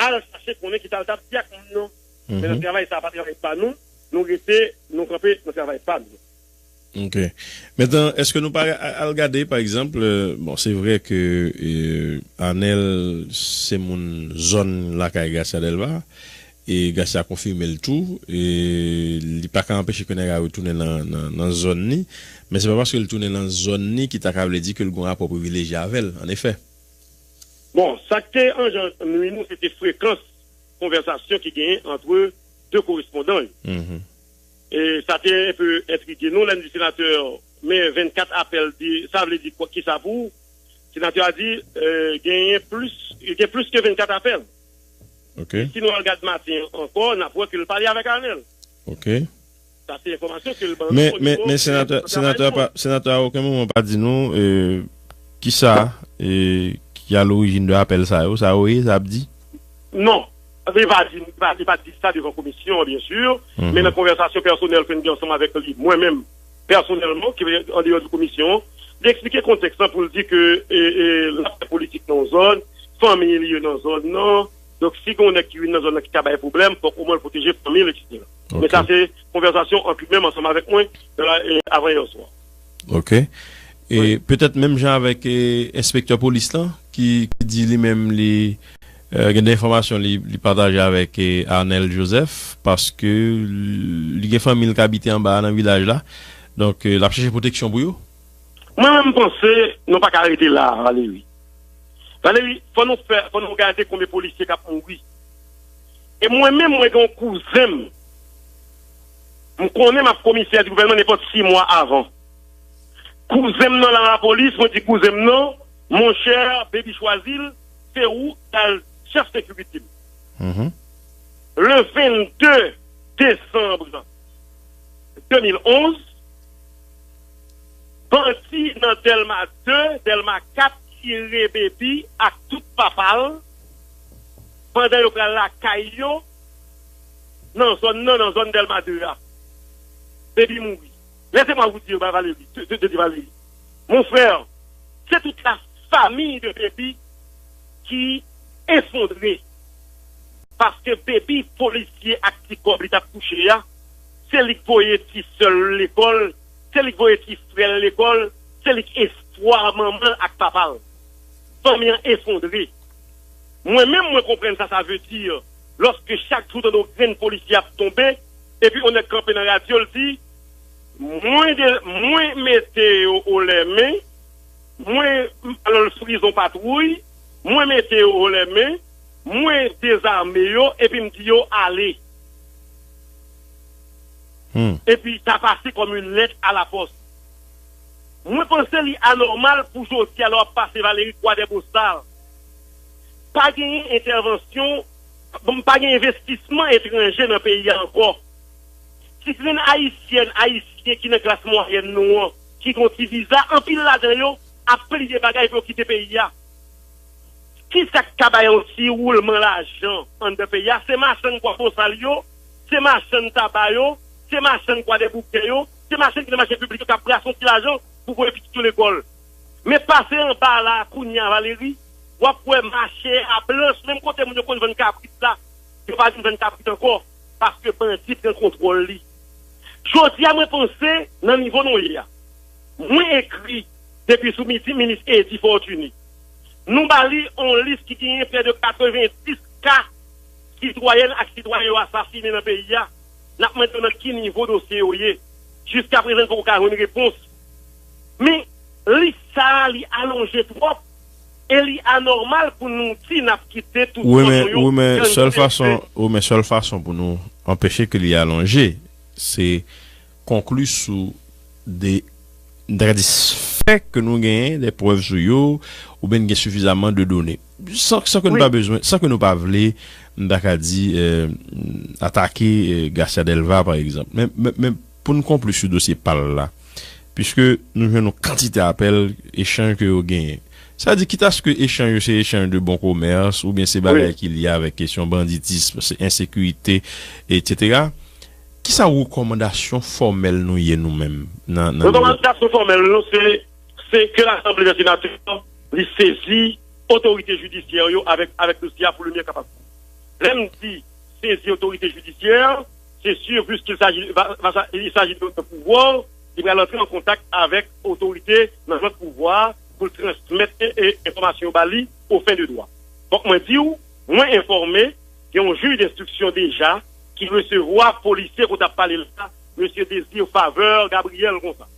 al chache konnen kisa l t ap di ak moun nan. Men nan Mhm. Travay sa a pa travay pa nou, nou rete, nou kanpe nan travay pa nou. Ok. Mentnan, èske nou pa a-, al gade, pa egzanp, e, bon, se vre ke, e, Arnel se moun zòn lakay Gracia Delva, e Gracia konfime l tou, e li pa ka anpeche ke nèg la retounen nan, nan, nan zòn li, men se pa paske l tounen nan zòn li ki ta ka vle di ke l gen yon rapò privilejye avè l, an efè. Bon, sa k te an jan nwi nou, se te frekans konvèsasyon ki genyen ant de korespondan yo. Mhm. E sa te enpe entrige nou lè n di senatè, men vennkat apèl, di, sa vle di kwa, kisa pou ou? Senatè a di, e, genyen plis, gen plis ke vennkat apèl. Ok. E si nou al gad maten an ankò, n ap wè ke l pale avèk Arnel. Ok. Sa se enfòmasyon ke l ban nou Men, o men, nivo men senatè, senatè a pa, senatè a okenn moman pa di nou, e, kisa, e, ki a lorijin de apèl sa yo, sa yo ye, sa ap di? Non. Li pa di, li pa, li pa di sa devan komisyon an, byen si, Mhm. men nan konvèsasyon pèsonèl ke n gen ansanm avèk li, mwen menm, pèsonèlman, ki vle andeyò de komisyon an, li eksplike kontèks lan pou l di ke, e, e, l ap fè politik nan yon zòn, fanmi li yo nan zòn nan, donk si gen yon nèg ki vin nan zòn nan ki ka bay pwoblèm, fòk omwen l pwoteje fanmi l, etsetera. Men Ok. Sa se konvèsasyon ant li menm ansanm avèk mwen, nan la, e, avan yè swa. Ok. E Wi. Petèt menm jan avèk, e, enspektè polis lan, ki, ki di li menm li, e, gen de enfòmasyon li, li pataje avèk, e, Arnel Joseph, paske li gen fanmi l k abite anba a nan vilaj la. Donk, e, l ap chèche pwoteksyon pou yo. Mwen menm, m panse nou pa ka rete la, Valery. Valery, fò nou fè, fò nou gade konbyen polisye k ap mouri. E mwen menm, mwen gen yon kouzen m. M konnen m ap komisè di gouvènman nenpòt sis mwa avan. Kouzen m nan larapolis, mwen di kouzen m nan, monchè, Baby Choisil, se ou k al chèf sekirite m. Le vennde desanm de mil onz, bandi nan Dèlma de, Dèlma kat tire Baby ak tout papa l pandan yo pral lakay yo nan zòn nan, nan zòn Dèlma de a. Baby mouri. Laissez-moi vous dire, Valérie, de, de, de Valérie. Mon frère, c'est toute la famille de Baby ki efondre. Paske Baby, polisye ak ti kòb li t ap touche a, se li k voye ti sè l lekòl, se li k voye ti frè l lekòl, se li k espwa manman l ak papa l. Fanmi an efondre. Mwen menm, mwen konprann sa sa vle di, lòske chak jou tande yon grenn polisye ap tonbe, epi yon nèg kanpe nan radyo, l di, mwen, de, mwen mete yo o lèmen, mwen, alò l sou prizon patwouy, mwen mete yo o lèmen, mwen dezame yo, epi m di yo ale. Epi sa pase kòm yon lèt a la pòs. Mwen panse li anòmal pou jodi a lè w ap pase Valery Kwadèbosal. Pa genyen entèvansyon, bon, pa gen envestisman etranje nan peyi a ankò. Ti grenn ayisyèn, ayisyen ki nan klas mwayèn nou an, ki gen yon ti viza, anpil ladan yo ap pliye bagay pou yo kite peyi a. Kisa k ka bay yon ti woulman lajan anndan peyi a? Se machann Kwadèbosal yo, se machann taba yo, se machann Kwadèboukè yo, se machann ki nan mache piblik yo k ap brase yon ti lajan pou voye pitit yo lekòl. Men pase anba la a kounye a, Valery, w ap wè mache a blanch, menm kote moun yo konn vann kabrit la, yo pa vin vann kabrit ankò, paske bandi pran kontwòl li. Jodi a, mwen panse, nan nivo nou ye a, mwen ekri depi sou midi minis Eddy Fortuné. Nou ba li yon lis ki genyen prè de katrevenndis ka sitwayèn ak sitwayen yo asasinen nan peyi a. N ap mande yo nan ki nivo dosye yo ye. Jiskaprezan, n poko ka jwenn repons. Men, lis sa a, li alonje twòp. E li anòmal pou nou di n ap kite tout zòn nou yo, gang yo te fè. Wi, men sèl fason, wi, men sèl fason pou nou anpeche ke li alonje, se konkli sou de, m ta ka di, fè ke nou genyen de prèv sou yo, oubyen n gen sifizaman de done. San, san ke nou pa bezwen, san ke nou pa vle, m ta ka di, eh, atake, eh, Garcia Delva, pa egzanp. Men, men, men pou n konkli sou dosye pa l la, piske nou jwenn yon kantite apèl, echanj ke yo genyen. Sa vle di, kitaske echanj yo se echanj de bon komès, oubyen se bagay ki lye avèk kesyon banditis, se ensekirite, etsetera. Kisa rekòmandasyon fòmèl nou ye nou menm nan, nan nivo? Rekòmandasyon fòmèl nou, se, se ke Lasanble dè Senatè li sezi otorite jidisyè yo avèk, avèk dosye a pou limyè kapab. Lè m di sezi otorite jidisyè, se si, puiske il s'agit, va, va, il s'agit de, de pouvwa, li pral antre an kontak avèk otorite nan lòt pouvwa pou l transmèt e, e, enfòmasyon yo ba li au fin de droit. Fòk mwen di w, mwen enfòme, gen yon jij denstriksyon deja ki resevwa polisye kote ap pale la, mesye Désir Faveur Gabriel konsa.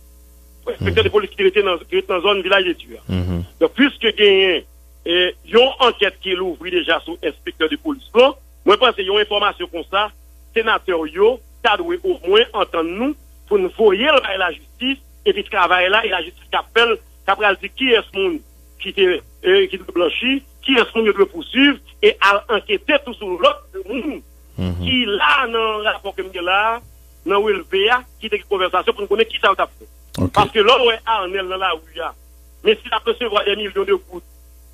Enspektè de polis ki te rete nan, ki rete nan zòn Vilaj de Dye a. Donk, puiske genyen, e, yon ankèt ki louvri deja sou enspektè de polis lan, mwen panse yon enfòmasyon konsa, senatè yo ta dwe omwen antann nou pou n voye l bay lajistis, epi travay la, e lajistis k ap fè l, k ap pral di kiyès moun ki te, e, ki dwe blanchi, kiyès moun yo dwe pousuiv, e al ankete tou sou lòt moun ki la nan rapò ke m gen la a, nan relve a, ki te gen konvèsasyon pou n konnen kisa yo t ap fè. Paske lè w wè Arnel nan lari a, men si l ap resevwa dè milyon de goud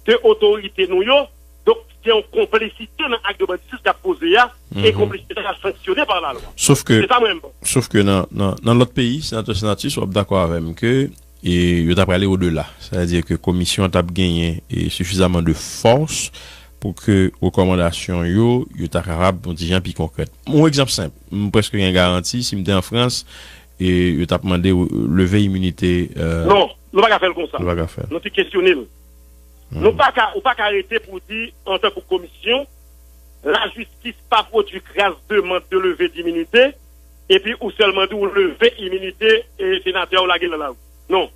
de otorite nou yo, donk gen yon konplisite nan ak de banditis k ap poze a, e konplisite sa a sanksyone pa lalwa. Se sa mwen menm. Sof ke nan, nan, nan lòt peyi, senatè Senatus, w ap dakò avè m ke e yo ta prale odela. Sa vle di ke komisyon an t ap genyen, e, sifizaman de fòs pou ke rekòmandasyon yo, yo ta kapab yon ti jan pi konkrèt. Yon egzanp senp, m prèske gen garanti, si m te an Frans, e yo t ap mande, e, leve iminite, e, non, nou pa ka fè l konsa. Nou pa ka fè l. Nou te kesyone l. Nou pa ka, ou pa ka rete pou di, antankou komisyon, lajistis pa pwodui kras demann de leve diminite, epi ou sèlman di w leve iminite e senatè a, ou lage l nan lari. Non.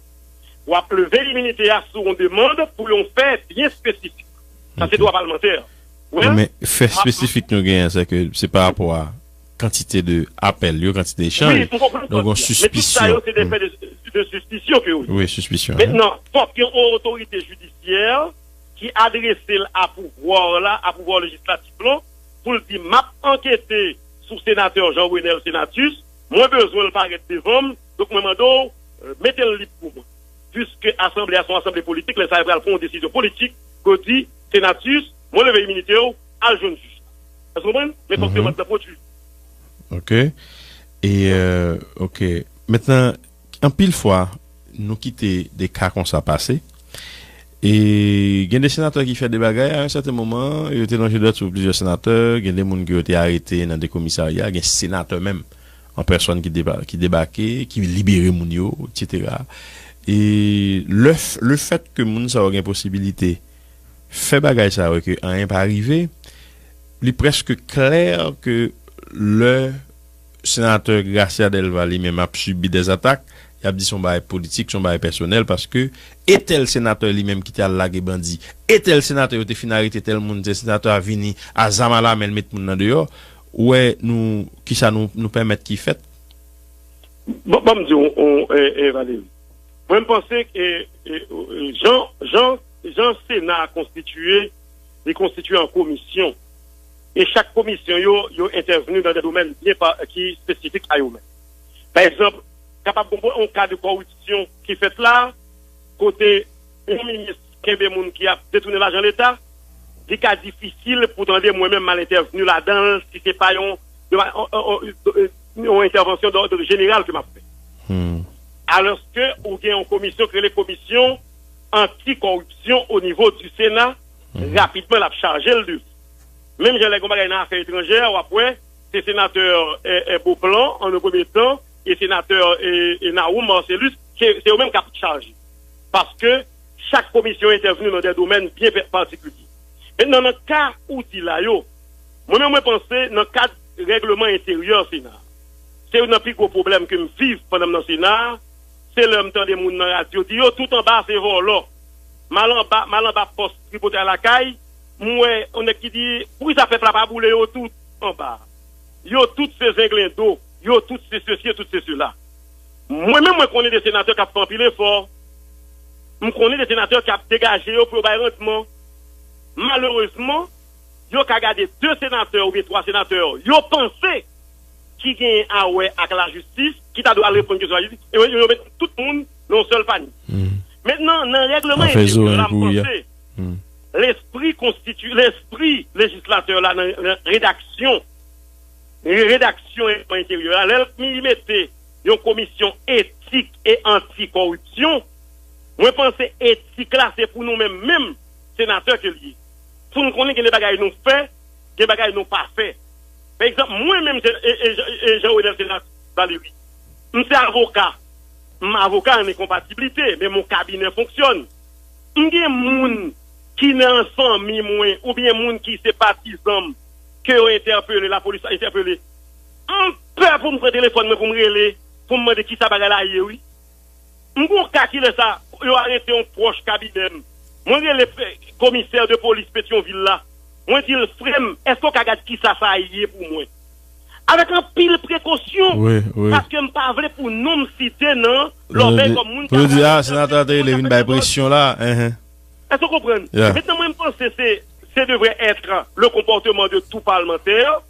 W ap leve iminite a sou yon demann pou yon fè byen espesifik. Sa se dwa palmantè. Wi, men fè espesifik nou genyen, se ke se pa rapò a kantite de apèl yo, kantite echanj. Donk, yon sispisyon. Men tout sa yo, se de fè de, de sispisyon ke yo ye. Wi, sispisyon. Mentnan, fòk gen yon otorite jidisyè ki adrese l a pouvwa la, a pouvwa lejislatif lan, pou l di, "M ap ankete sou senatè Jean Renel Senatus, mwen bezwen l parèt devan m, donk mwen mande w, euh, mete l lib pou mwen." Piske asanble a se yon asanble politik, lè sa a, yo pral pran yon desizyon politik, pou yo di, "Senatus, mwen leve iminite w, al jwenn jij la." Èske w konprann? Men fòk yo mande pwodui. Ok. E, euh, ok. Mentnan, anpil fwa, nou kite de ka konsa pase. E gen de senatè ki fè de bagay, a yon sèten moman, yo te lonje dwèt sou plizyè senatè, gen de moun ke yo te arete nan de komisarya, gen senatè menm, an pèsòn ki, deba, ki debake, ki libere moun yo, etsetera. E le, le fèt ke moun sa yo gen posibilite fè bagay sa yo, ke anyen pa rive, li prèske klè ke lè senatè Gracia Delva li menm ap sibi dèzatak, y ap di se yon bagay politik, se yon bagay pèsonèl, paske e tèl senatè li menm ki te al lage bandi, e tèl senatè yo te fin arete tèl moun, tèl senatè a vini a zam alamen, l met moun nan deyò, ou wè nou, kisa nou, nou pèmèt ki fèt? Bon, ban m di w, on, e, e, Valéry. Mwen, m panse ke, e, e, jan, jan, jan Sena a konstitiye, li konstitiye an komisyon. E chak komisyon yo, yo entèvni nan de domèn byen pa, ki espesifik a yo menm. Pa egzanp, kapab gen yon ka de kòripsyon ki fèt la, kote yon minis kenbe moun ki ap detounen lajan Leta, li ka difisil pou tande mwen menm m al entèvni ladan l si se pa yon, yon, yon, yon, yon entèvansyon dòd jeneral ke m ap fè. Alòske ou gen yon komisyon ki rele komisyon anti kòripsyon o nivo di Sena, rapidman l ap chaje l de li. Menm jan lè gen yon bagay nan afè etranjè, w ap wè, se senatè, e, e, Beauplan, an premye tan, e senatè, e, e, Nawoum Marcellus, se, se yo menm k ap chaje. Paske chak komisyon entèvni nan de domèn byen pa-, patikilye. Mentnan, nan ka ou di la yo, mwen menm mwen panse nan kad règleman enteryè Sena a, se youn nan pi gwo pwoblèm ke m viv pandan m nan Sena a, se lè m tande moun nan radyo di yo tout anba a se vòlò. M al anba, m al anba pòs Tripotay Lakay, m wè yon nèg ki di, "Poukisa pèp la pa boule yo tout anba a? Yo tout se zenglendo, yo tout se sesi, yo tout se sela." Mwen menm, mwen konnen de senatè k ap fè anpil efò. M konnen de senatè k ap degaje yo pou yo bay randman. Malerezman, yo ka gade de senatè oubyen twa senatè yo panse ki genyen a wè ak lajistis, ki ta dwe al reponn kesyon lajistis, e yo, yo met tout moun nan yon sèl panye. Mentnan, nan règleman enteryè la, m panse lespri konstiti-, lespri lejislatè la nan, nan redaksyon, redaksyon règleman enteryè la, lè l mete yon komisyon etik e anti kòripsyon, mwen panse etik la se pou nou menm, menm senatè ke l ye. Pou n konnen gen de bagay nou fè, gen bagay nou pa fè. Pa egzanp, mwen menm, se, e, e, e Jean Renel Senatus Valéry, m se avoka. M avoka an enkonpatiblite, men mon kabinè fonksyòn. M gen moun ki nan fanmi mwen, oubyen moun ki se patizan m, ke yo entèpele, lapolis entèpele. M pè pou m pran telefòn mwen pou m rele, pou m mande kisa bagay la ye, wi. M gon ka ki lè sa, yo arete yon pwòch kabinè m. Mwen rele komisè de polis Petyonvil la. Mwen di l, "Frè m, èske w ka gad kisa sa ye pou mwen?" Avèk anpil prekosyon, paske m pa vle pou non m site nan lòbèy kòm moun ki... Pou yo di, "A, senatè a te rele vin bay presyon la." Èske w konprann? Mentnan, mwen, m panse se, se devrait être le comportement de tout parlementaire.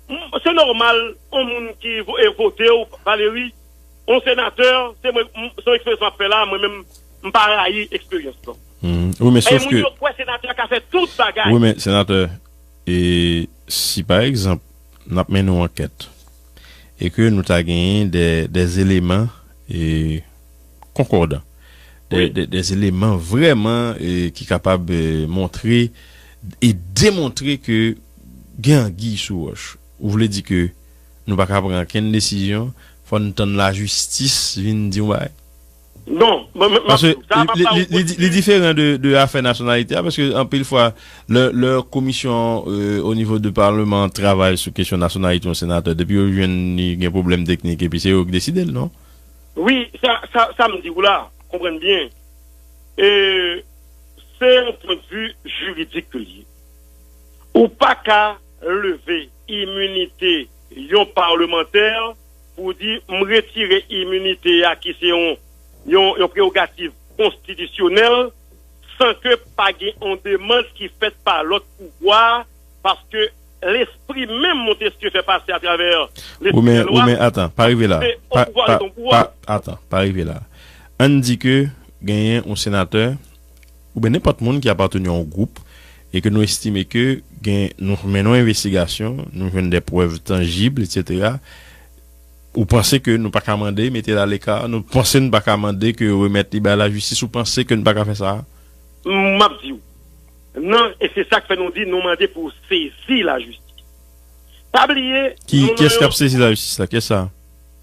M, se nòmal, yon moun ki vo-, e vote w, Valéry, yon senatè, se mwen, m, se yon eksperyans m ap fè la, mwen menm, m pa rayi eksperyans lan. Wi, men sòf ke, yo kwè senatè a ka fè tout bagay. Wi, men senatè, e si pa egzanp, n ap mennen yon ankèt, e ke nou ta genyen de, de eleman, e konkòdan, de, de, de eleman vrèman, e ki kapab, e montre e demontre ke gen anguille sous roche. Ou vle di ke nou pa ka pran okenn desizyon, fò n tann lajistis vin di yon bagay? Non, mwen, mwen, mwen, paske li, li, li, li diferan de, de afè nasyonalite a, paske anpil fwa, lè, lè komisyon, euh, o nivo de palman travay sou kesyon nasyonalite yon senatè, depi yo jwenn li gen pwoblèm teknik, epi se yo ki deside l, non? Wi, sa, sa, sa m di w la, konprann byen. E, se yon pwendvi jiridik ke l ye. Ou pa ka leve iminite yon palmantè pou di, "M retire iminite a ki se yon, yon, yon prerogativ konstitisyonèl," san ke pa gen yon demann ki fèt pa lòt pouvwa, paske lespri menm Montesquieu fè pase atravè lespri de lwa, men atan, pa rive la. Se yon pouvwa ret yon pouvwa. Atan, pa rive la. Ann di ke genyen yon senatè oubyen nenpòt moun ki apateni a yon gwoup e ke nou estime ke gen, nou mennen yon envestigasyon, nou jwenn de prèv tanjib, etsetera. Ou panse ke nou pa ka mande mete l aleka? Nou panse nou pa ka mande ke remèt li bay lajistis? Ou panse ke nou pa ka fè sa? M ap di w. Non, e se sa k fè nou di nou mande pou sezi lajistis. Pa bliye, kiyès k ap sezi lajistis la? Kiyès sa?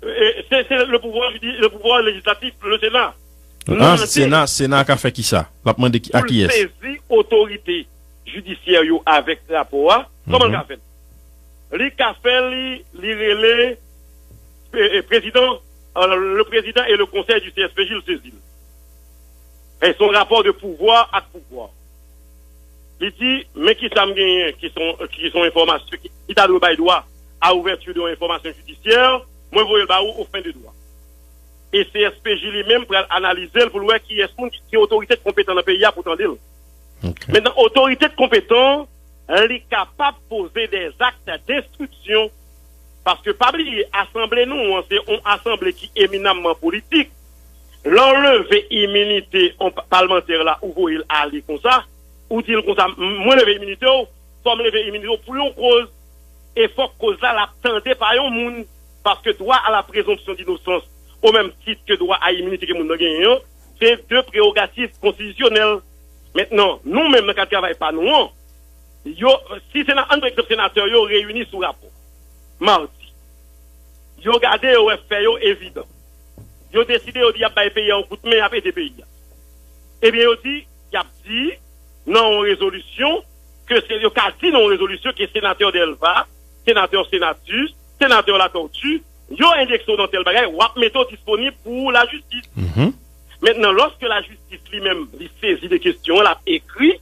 Se, se le pouvwa, le pouvwa lejislatif, le Sena. Ah, Sena, Sena ka fè ki sa? L ap mande a kiyès? Pou l sezi otorite jidisyè yo avèk rapò a. Kòman l ka fè l? Li ka fè li, li rele prezidan, le prezidan e le konsèy di C S P J, li sezi l. E se yon rapò de pouvwa ak pouvwa. Li di, men ki sa m genyen, ki se yon enfòmasyon ki ta dwe bay dwa a ouvèti de yon enfòmasyon jidisyè, mwen voye l ba ou o fen de dwa. E C S P J li menm pral analize l pou l wè kiyès moun ki, ki otorite k konpetan nan peyi a pou tande l. Mentnan, otorite k konpetan, li kapab poze dèzak denstriksyon. Paske pa bliye, asanble nou an se yon asanble ki eminamman politik. Lè w leve iminite yon palmantè la, ou voye l ale konsa, ou di l konsa, mwen leve iminite w, fò m leve iminite w pou yon koz. E fòk koz la, l ap tande pa yon moun. Paske dwa a la prezonpsyon dinosans, o menm tit ke dwa a iminite ke moun nan genyen an, se de prewogativ konstitisyonèl. Mentnan, nou menm nan kad travay pa nou an, yo, si sena, ann pran egzanp senatè yo reyini sou rapò madi, yo gade, yo wè fè yo evidan, yo deside, yo di y ap bay peyi a yon kout men, y ap ede peyi a. Ebyen, yo di, y ap di nan yon rezolisyon, ke se, yo ka di nan yon rezolisyon ke senatè Delva, senatè Senatus, senatè Latortue, yo endekse w nan tèl bagay, w ap mete w disponib pou lajistis. Mentnan, lòske lajistis li menm, li sezi de kesyon an, l ap ekri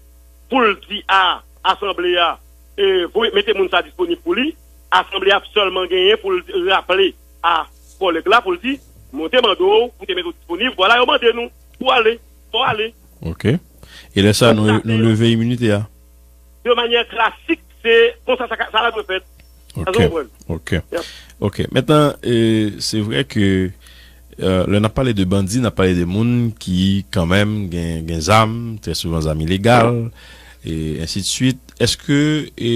pou l di a asanble a, e, voye, mete moun sa disponib pou li, asanble a ap sèlman genyen pou l raple a kòlèg la, pou l di, mwen te mande w, mwen te mete w disponib, vwala, yo mande nou pou ale, fò w ale. Ok. E lè sa, nou, nou leve iminite a? De manyè klasik, se konsa sa, sa la dwe fèt. Ok. Ok. Ok. Mentnan, e, se vre ke, e, lè n ap pale de bandi, n ap pale de moun ki, kanmenm, gen, gen zam, trè souvan zam ilegal, e ensi de swit. Èske, e,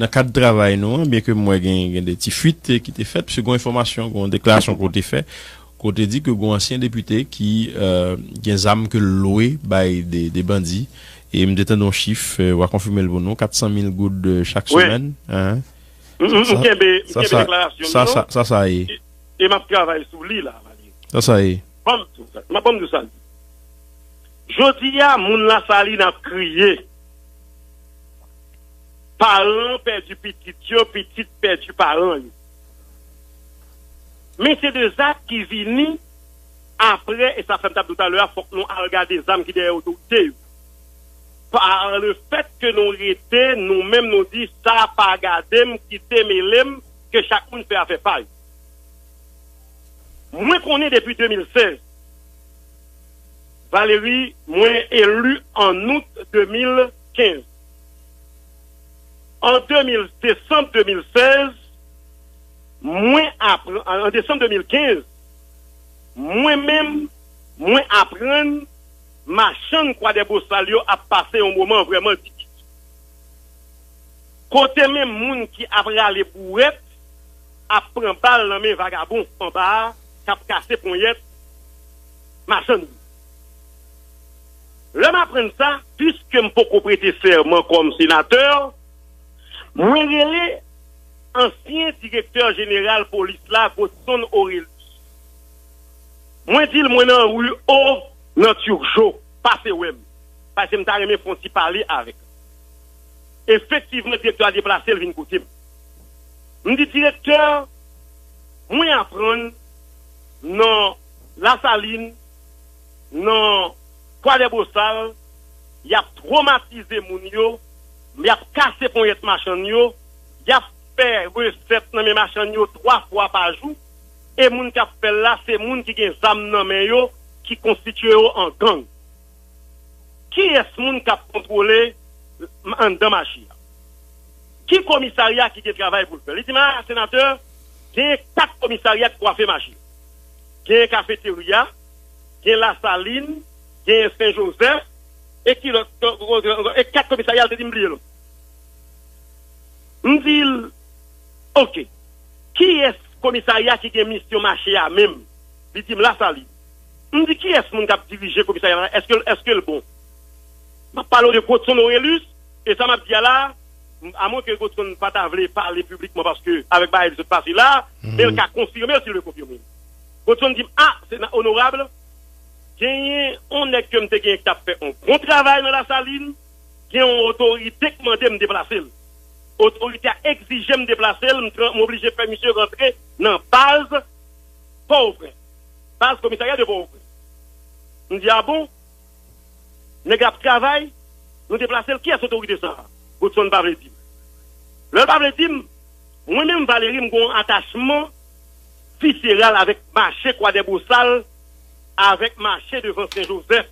nan kad travay nou an, byen ke m wè gen, gen de ti fuit, e, ki te fèt, piske gen enfòmasyon, gen deklarasyon ke w te fè, kote di ke gen ansyen depite ki, e, gen zam ke l lwe bay de, de bandi. E m te tande yon chif, e, w a konfime l pou nou, kat san mil goud, e, chak semèn. M kenbe, m kenbe deklarasyon m nan. Sa, sa ye. E, e m ap travay sou li la, Valéry. Sa, sa ye. Ban m di w sa. M ap ban m di w sa. Jodi a, moun Lasalin ap kriye. Paran pèdi pitit yo, pitit pèdi paran yo. Men se de zak ki vini apre, e sa fè m t ap di w talè a, fòk nou al gade zam ki dèyè otorite yo. Pa le fèt ke nou rete, nou menm nou di, sa pa gade m, kite mele m, ke chak moun fè afè pa yo. Mwen konnen depi de mil sèz, Valéry, mwen eli an out de mil kenz. An de mil, desanm de mil sèz, mwen aprann, an desanm de mil kenz, mwen menm, mwen aprann machann Kwadèbosal yo ap pase yon moman vrèman difisil. Kote menm moun ki ap rale bouwèt ap pran bal nan men vagabon anba a k ap kase ponyèt machann yo. Lè m aprann sa, piske m poko prete sèman kòm senatè, mwen rele ansyen direktè jeneral polis la, Godson Orélus. Mwen di l mwen nan ri O, nan Turgeau, pase wè m. Paske m ta renmen fè yon ti pale avèk l. Efektivman, direktè a deplase, l vin kote m. M di, direktè, mwen aprann nan Lasalin, nan Kwadèbosal, y ap twomatize moun yo, y ap kase ponyèt machann yo, y ap fè resèt nan men machann yo twa fwa pa jou, e moun k ap fè l la, se moun ki gen zam nan men yo, ki konstitye yo an gang. kiyès moun k ap kontwole anndan mache a? Ki komisarya ki gen travay pou l fè? Li di m, a, senatè, genyen kat komisarya k kwafe mache. Genyen kafeterya, gen Lasalin, genyen Sen Jozèf, e ki lòt, e kat komisarya, l te di m bliye l. M di l, oke, kiyès komisarya ki gen misyon mache a menm? Li di m Lasalin. M di, kiyès moun k ap dirije komisarya la? Èske, èske l bon? M ap pale w de Godson Orelus, e sa m ap di a la, amwen ke Godson pa ta vle pale piblikman paske avèk bagay li sot pase la, men l ka konfime l si l vle konfime l. Godson di m, a, sena onorab, genyen yon nèg ke m te genyen ki t ap fè yon bon travay nan Lasalin, gen yon otorite k mande m deplase l. Otorite a egzije m deplase l, m tran- m oblije fè misye rantre nan baz Pòtoprens. Baz komisarya de Pòtoprens. M di, a bon? Nèg la ap travay, nou deplase l, kiyès otorite sa a? Godson pa vle di m. Lè l pa vle di m, mwen menm Valery, m gen yon atachman viseral avèk mache Kwadèbosal, avèk mache devan Sen Jozèf.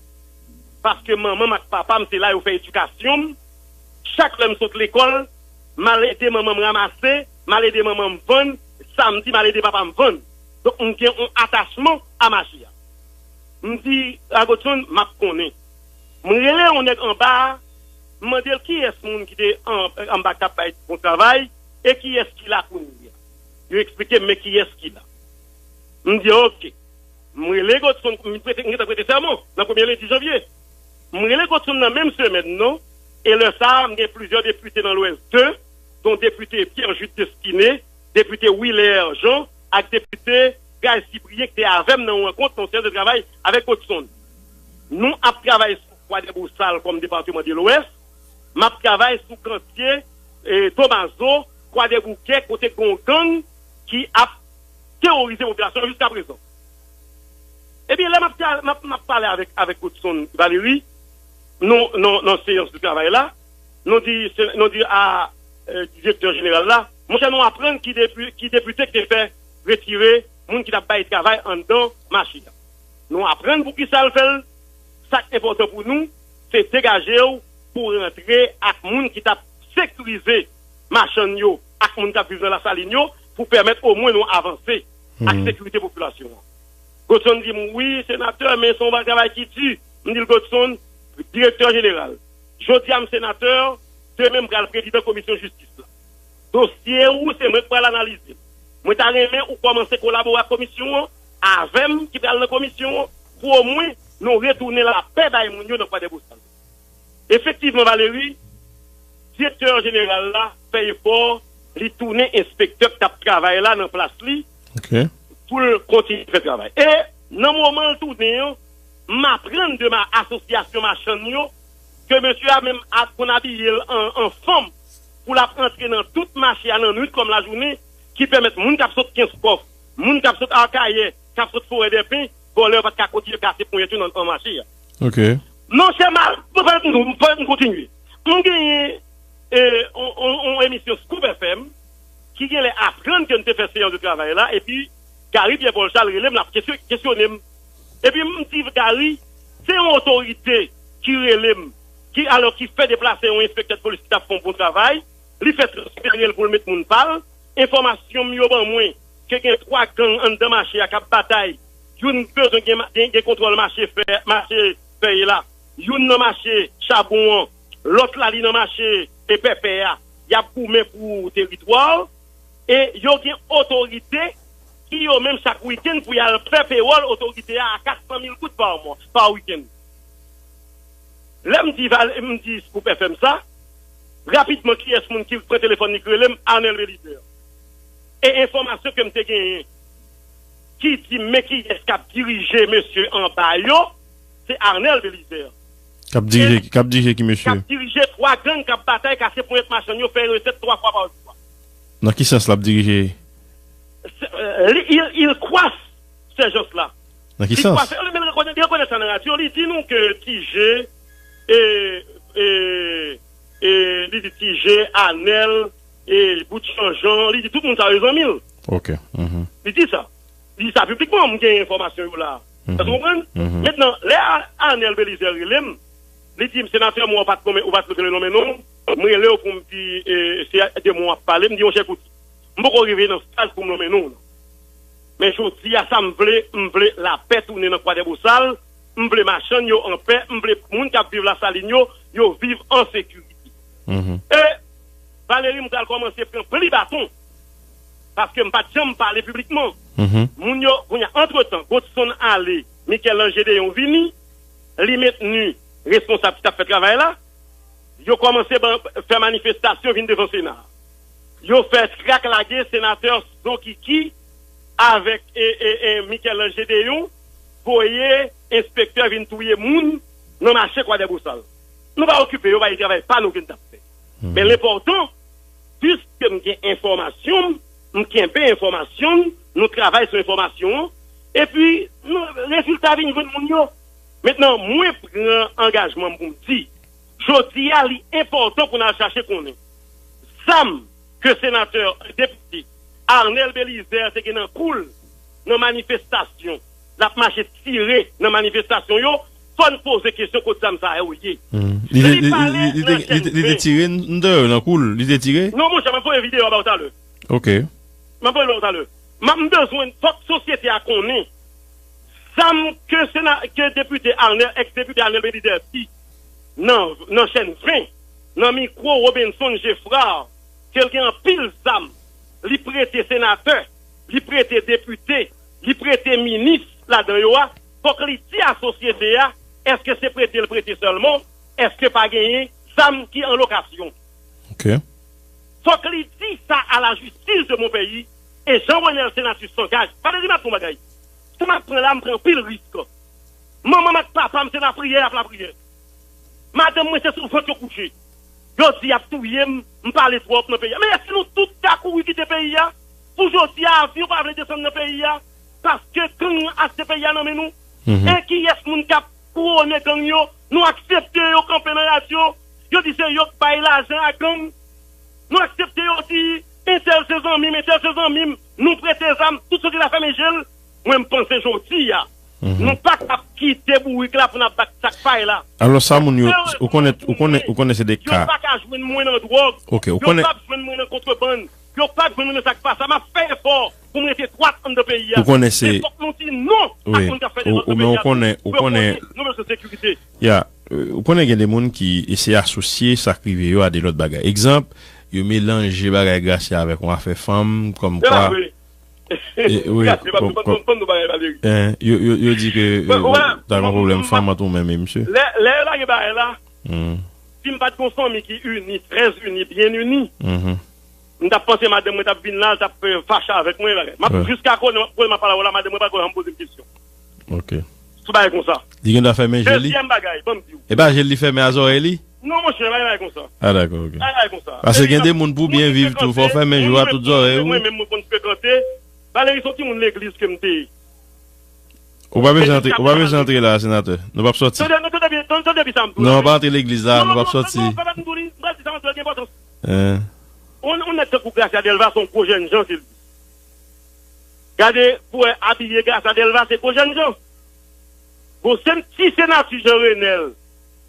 Paske manman m ak papa m, se la yo fè edikasyon m. Chak lè m sot lekòl, m al ede manman m ranmase, m al ede manman m vann, samdi m al ede papa m vann. Donk, m gen yon atachman a mache a. M di, a Godson, m ap konnen. M rele yon nèg anba a, m mande l kiyès moun ki te an- anba k t ap bay bon travay, e kiyès ki la kounye a. Yo eksplike m, men kiyès ki la. M di, oke. M rele Godson, m prete- m gentan prete sèman nan premye lendi janvye. M rele Godson nan menm semèn nan, e lè sa a, m gen plizyè depite nan Lwès de, dont depite Pierre Jude Destiné, depite Wiler Jean, ak depite Guy Cyprien, ki te avè m nan yon rankont nan yon seyans de travay avèk Godson. Nou ap travay sou Kwadèbosal kòm depatman de Lwès, m ap travay sou kantye, e, Tomazo, Kwadèboukè, kote gen yon gang ki ap teworize popilasyon an jiska prezan. Ebyen, lè m ap, m ap, m ap pale avèk, avèk Godson Valery, nou, nou, nan seyans de travay la, nou di, se- nou di a, e, direktè jeneral la, monchè, nou aprann ki depi- ki depite ki te fè retire moun ki t ap bay travay anndan mache a. Nou aprann poukisa l fè l. Sa k enpòtan pou nou, se degaje w pou w rantre ak moun ki t ap sekirize machann yo ak moun k ap viv nan Lasalin yo pou pèmèt omwen nou avanse ak sekirite popilasyon an. Godson di m, wi, senatè, men se yon travay ki di. M di l, Godson, direktè jeneral, jodi a m senatè, demen m pral prezidan komisyon jistis la. Dosye ou, se mwen k pral analize l. Mwen ta renmen ou kòmanse kolabore ak komisyon an, avè m ki pral nan komisyon an, pou omwen nou retounen lapè bay moun yo nan Kwadèbosal. Efektivman, Valery, direktè jeneral la fè efò, li tounen enspektè k t ap travay la nan plas li pou l kontinye fè travay. E nan moman l tounen an, m aprann de ma asosyasyon machann yo ke mesye a menm ap konn abiye l an, an fanm pou l ap antre nan tout mache a nan nwit kòm lajounen, ki pèmèt moun k ap sot Kenskòf, moun k ap sot Akayè, k ap sot Forèdèpen, vòlè yo pa t ka kontinye kase ponyèt yo nan, nan mache a. Ok. Monchè, m al, fò n, fò n kontinye. M genyen, e, on, on, on emisyon Scoop F M ki genlè aprann ke n te fè seyans de travay la, epi Gary Pierre Paul Charles rele m, l ap kesyon- kesyone m. Epi m di Gary, se yon otorite ki rele m, ki alò ki fè deplase yon enspektè de polis ki t ap fè yon bon travay, li fè transfere l pou l met moun pa l, enfòmasyon m yo ban mwen ke gen twa gang anndan mache a k ap batay, youn bezwen gen, gen, gen kontwòl mache fè, mache fèy la, youn nan mache chabon an, lòt la li nan mache e pèpè a, y ap goumen pou teritwa, e yo gen otorite ki yo menm chak wikenn pou y al fè pewòl otorite a a kat san mil goud pa mwa, pa wikenn. Lè m di Val- m di Scoop F M sa, rapidman kiyès moun ki pran telefòn li k rele m? Arnel Belizaire. E enfòmasyon ke m te genyen ki di m men kiyès k ap dirije mesye anba yo, se Arnel Belizaire. K ap dirije, k ap dirije ki mesye? K ap dirije twa gang k ap batay, kase ponyèt machann yo, fè resèt twa fwa pa jou. Nan ki sans l ap dirije? Se- euh, li- il, il croise ces gens-là. Nan ki sans? Li kwaze, men li rekonèt, li rekonèt sa nan radyo, li di nou ke Ti J, e, e, e, li di Ti J, Anèl, e, Bout Janjan, li di tout moun sa yo zanmi l. Ok. Mhm. Li di sa. Li di sa piblikman, m gen enfòmasyon yo la. Mhm. Èske w konprann? Mhm. Mentnan, lè A- Anèl Belizaire rele m, Li di m, "Senatè, mwen, ou pa t nonmen, ou pa t vle nonmen non m. M rele w pou m di, e, se de mwen w ap pale." M di, "Monchè, koute, m poko rive nan stad pou m nonmen non w nan. Men jodi a, sa m vle, m vle lapè tounen nan Kwadèbosal, m vle machann yo anpè, m vle moun k ap viv Lasalin yo, yo viv an sekirite." E Valéry, m pral kòmanse pran pli baton, paske m pa t janm pale piblikman. Moun yo, kounye a, antretan, Godson ale, Michel-Ange Deyon vini, li mentni responsab ki t ap fè travay la, yo kòmanse ban, fè manifestasyon vin devan Sena. Yo fè krak lage senatè Zokiki avèk, e, e, e, Michel-Ange Deyon voye enspektè vin touye moun nan mache Kwadèbosal. Nou pa okipe yo, bay travay pa nou ke n t ap fè. Men lenpòtan, piske m gen enfòmasyon m, m kenbe enfòmasyon m, nou travay sou enfòmasyon an, epi nou, rezilta vin jwenn moun yo. Mentnan, mwen pran angajman m pou m di, jodi a, li enpòtan pou n al chache konnen zam ke senatè, depite Arnel Belizaire te gen nan kou l nan manifestasyon, l ap mache tire nan manifestasyon yo, fò n poze kesyon kot zam sa yo ye. Li te, li, li, li te, li te, li te tire n, n deyò nan kou l, li te tire? Non, monchè, m ap voye videyo a ba w talè. Ok. M ap voye l ba w talè. M ap, m bezwen, fòk sosyete a konnen zam ke sena, ke depite Arnel, eks depite Arnel Belizaire di nan, nan chèn ven, nan mikwo Robenson Geffrard, ke l gen anpil zam, li prete senatè, li prete depite, li prete minis ladan yo a, fòk li di a sosyete a, èske se prete l prete sèlman, èske pa genyen zam ki an lokasyon. Ok. Fòk li di sa à la justice de mon pays, e Jean Renel Senatus s'engage. Valéry, m ap di yon bagay. Si m ap pran la, m pran anpil risk. Manman m ak papa m se lapriyè y ap lapriyè. Madanm mwen se sou vant yo kouche. Yo di y ap touye m, m pale twòp nan peyi a. Men èske nou tout ka kouri kite peyi a? Pou jodi a, avyon pa vle desann nan peyi a? Paske gang nan achte peyi a nan men nou. E kiyès moun k ap kouwone gang yo? Nou aksepte yo kanpe nan radyo. Yo di se yo k bay lajan a gang. Nou aksepte yo di entèl se zanmi m, entèl se zanmi m. Nou prete zam, tout soti la fèmen je l. Mwen, m panse jodi a, nou pa t ap kite bourik la pou n ap bat sak pay la. Alò, sa moun yo, ou konnen, ou konnen, ou konnen se de ka. Yo pa ka jwenn mwen nan dwòg. Ok, ou konnen. Yo p ap jwenn mwen nan kontrebann. Yo p ap jwenn mwen nan sa k pa sa. M ap fè efò pou m rete dwat anndan peyi a. Ou konnen se. Men fòk nou di non ak moun k ap fè dezòd nan peyi a. Men ou konnen, ou konnen. Nou bezwen sekirite. Ya, euh, ou konnen gen de moun ki eseye asosye sa k rive yo a de lòt bagay. Egzanp, yo melanje bagay Gracia avèk yon afè fanm, kòmkwa. Se pa vre. E, wi, Gracia pa, bon, pa, bon, pa, bon, nou bagay Valéry. Hein, yo, yo, yo di ke, euh, ta gen pwoblèm fanm ant ou menm e misye. Lè, lè yo lage bagay la, si m pa t gen yon fanmi ki ini, trè ini, byen ini, m t ap panse madanm mwen t ap vin la, l t ap, euh, fache avèk mwen, bagay. M ap, jiska konnen, konnen m ap pale avè w la, madanm mwen pa t janm poze m kesyon. Ok. Sou bagay konsa. Li gen dwa fèmen je li? Dezyèm bagay, ban m di w. E pa je li fèmen a zòrèy li? Non, monchè, pa gen bagay konsa. Ah, dakò, ok. Pa gen bagay konsa. Paske gen de moun pou byen viv tou, fò w fèmen je w a tout zòrèy ou. Mwen menm, mwen konn frekante. Valéry, se yon timoun legliz ke m te ye. Ou pa bezwen antre, ou pa bezwen antre la, senatè. Nou p ap sòti. Tande, tande, tande, tande, tande sa m di w la. Non, pa antre legliz la, nou p ap sòti. Non, non, non, non, pa, pa, pa, m di w li, m pral di sa m di w la, gen enpòtans. Hein. On, on nèg tankou Gracia Delva, se yon gwo jèn jan ke l ye. Gade, pou wè abiye Gracia Delva, se gwo jèn jan. Bon, se yon ti senatè Jean Renel,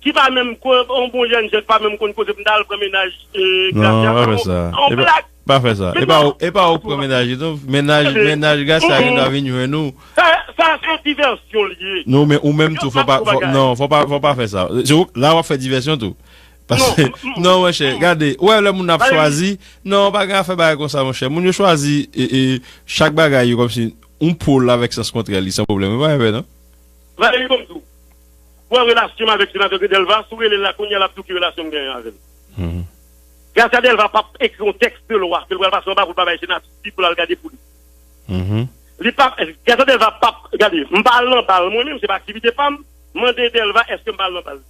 ki pa menm ko-, yon bon jèn jan, ki pa menm konn koze, pou n ta al pran mennaj, euh, Gracia. Non, pa fè sa. On blag. Pa fè sa. E pa ou, e pa ou k pran mennaj li tou. Mennaj, mennaj Gracia gen dwa vin jwenn ou. Sa, sa se divèsyon li ye. Non, men ou menm tou, fò pa, fò, non, fò pa, fò pa fè sa. Se ou, la w ap fè divèsyon tou. Paske, non, monchè, gade, ou wè lè moun ap chwazi, non, pa gen afè bagay konsa, monchè. Moun yo chwazi, e, e, chak bagay yo kòmsi yon pòl avèk sans kontrè li, san pwoblèm. Yo pa gen pè, non. Valéry, ban m di w. Ou wè relasyon m avèk senatè Delva, si w rele l la kounye a, l ap di w ki relasyon m genyen avè l. Gracia Delva p ap ekri yon tèks de lwa ke l pral pase anba pou l pa bay senatè pou l al gade pou li. Li p ap, Gracia Delva p ap, gade, m pa al nan bal mwen menm, se pa aktivite pa m. Mande Delva èske m pa al nan bal.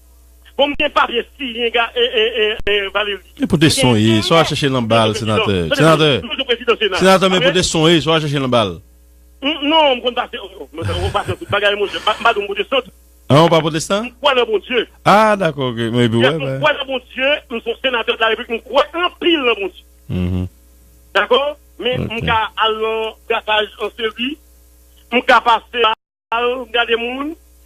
Bon, m gen papye siyen, ga, e, e, e, e, Valéry. E pote son ye, sa w al chèche nan bal, senatè. Senatè. Senatè, men pote son ye, sa w al chèche nan bal. Non, m konn pase, oh, oh, mwen, mwen pase tout bagay, monchè. M pa, m pa di w m pwotestan. Ah, ou pa pwotestan? M kwè nan Bondye. Ah, dakò, ok. Mwen, epi, yes, wè, m kwè nan Bondye, m se yon senatè de la Repiblik, m kwè anpil nan Bondye. Dakò? Men, m ka al nan grafaj an seri, m ka pase al gade moun,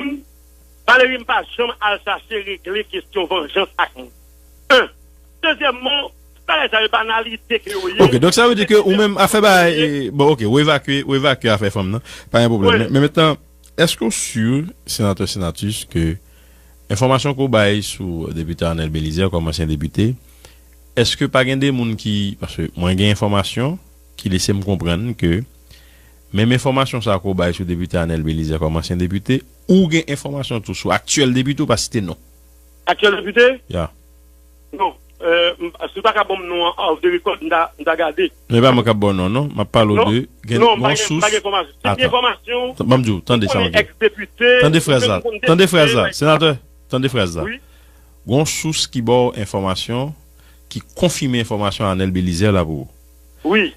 moun, Valery m pa janm al chache regle kesyon vanjans ak moun. En. Dezyèmman, bagay sa yo banalite ke yo ye. Ok, donk sa vle di ke ou menm afè bagay, eh, bon, ok, ou evakye, ou evakye afè fanm nan, pa gen pwoblèm. Wi. Men, men mentnan, èske w si, senatè Senatus, ke enfòmasyon ke w bay sou depite Arnel Belizaire kòm ansyen depite, èske pa gen de moun ki, paske mwen gen enfòmasyon ki lese m konprann ke menm enfòmasyon sa ke w bay sou depite Arnel Belizaire kòm ansyen depite, ou gen enfòmasyon tou sou aktyèl depite, ou pa site non. Aktyèl depite? Ya. Non. Euh, m- si w pa ka ban m non an off the record, m ta, m ta gade. Men pa mwen k ap ba w non, non. M ap pale w de gen non, m pa yon gen, m pa sous. Gen enfòmasyon. Si m gen enfòmasyon, ban m di w, tande sa m ap di w. Tande frèz la. Tande frèz la. Senatè, tande frèz la. Wi. Gen yon sous ki ba w enfòmasyon, ki konfime enfòmasyon Arnel Belizaire la pou ou. Wi.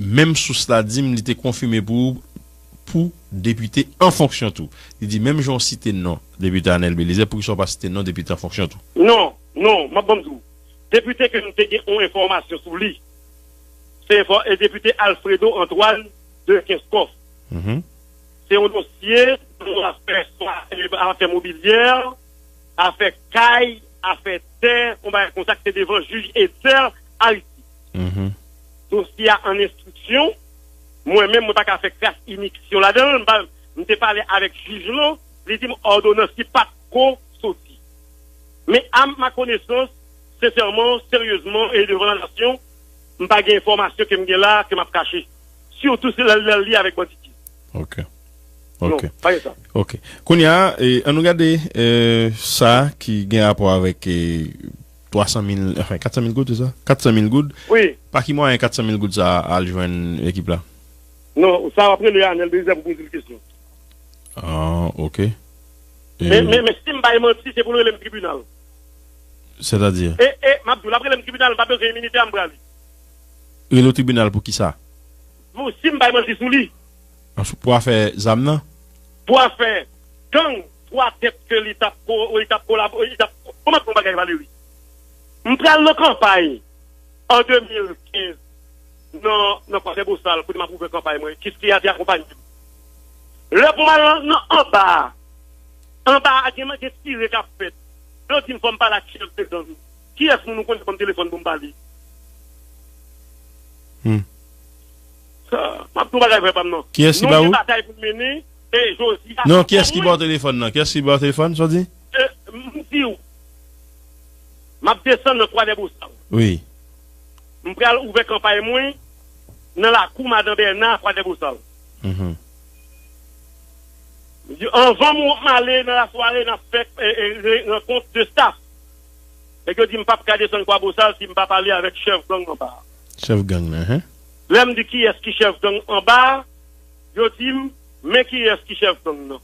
Menm sous la di m li te konfime pou ou, pou depite an fonksyon tou. Li di menm jan w site non depite Arnel Belizaire, poukisa w pa site non depite an fonksyon tou? Non, non, m ap ban m di w. Depite ke m te gen yon enfòmasyon sou li, se enfò- e depite Alfredo Antoine de Kenskòf. Mhm. Se yon dosye, yon afè, swa, e, afè mobilyè, afè kay, afè tè, yon bagay konsa ki te devan jij Etzer Aristide. Mhm. Dosye a an enstriksyon, mwen menm, mwen pa ka fè kras imiksyon ladan l, m pa, m te pale avèk jij lan, li di m òdonans li pa t ko soti. Men a ma konesans, sensèman, seryezman e devan la nasyon, m pa gen enfòmasyon ke m gen la ke m ap kache. Sitou se lè, lè l lye avèk banditis. Ok. Non, ok, pa gen sa. Ok. Kounye a, e, ann nou gade, e, sa ki gen rapò avèk, e, twa san mil, anfen, kat san mil goud, se sa? Kat san mil goud. Wi. Pa ki mwayen kat san mil goud sa a al jwenn ekip la? Non, sa w ap rele Arnel Belizaire pou poze l kesyon. Ah, ok. E men, men, men si m bay manti, se pou l rele m tribinal. Sètadi? E, e, m ap di w, l ap rele m tribinal, m pa bezwen iminite a, m prale. Rele w tribinal pou ki sa? Pou si m bay manti sou li. An, pou afè zam nan? Pou afè gang, twa tèt ke li t ap ko-, li t ap kolabo-, li t ap, kòman pou yon bagay Valery? M pral nan kanpay an de mil kenz nan, nan Kwadèbosal, kote m ap ouvè kanpay mwen. Kiski a te akonpanye m. Lè pou m al nan, nan anba a, anba a gen, gen tire k ap fèt. Yo di m fò m pale ak chèf de gang. Kiyès moun ou konnen ban m telefòn pou m pale? Hmm. Sa, m ap di w bagay vrè pa m nan. Kiyès ki ba ou? Nou gen batay pou n mennen, e jodi a. Non, kiyès ki ba w telefòn nan? Kiyès ki ba w telefòn, sa w di? E, m di w, m ap desann nan Kwadèbosal. Wi. M pral ouvè kanpay mwen nan lakou Madan Bèna, Kwadèbosal. Mhm. Anvan m, m ale nan lasware, n ap fè, e, e, re-, rankont de staff. Nèg yo di m p ap ka desann Kwadèbosal si m pa pale avèk chèf gang anba a. Chèf gang nan, hen? Lè m di kiyès ki chèf gang anba a, yo di m, men kiyès ki chèf gang nan.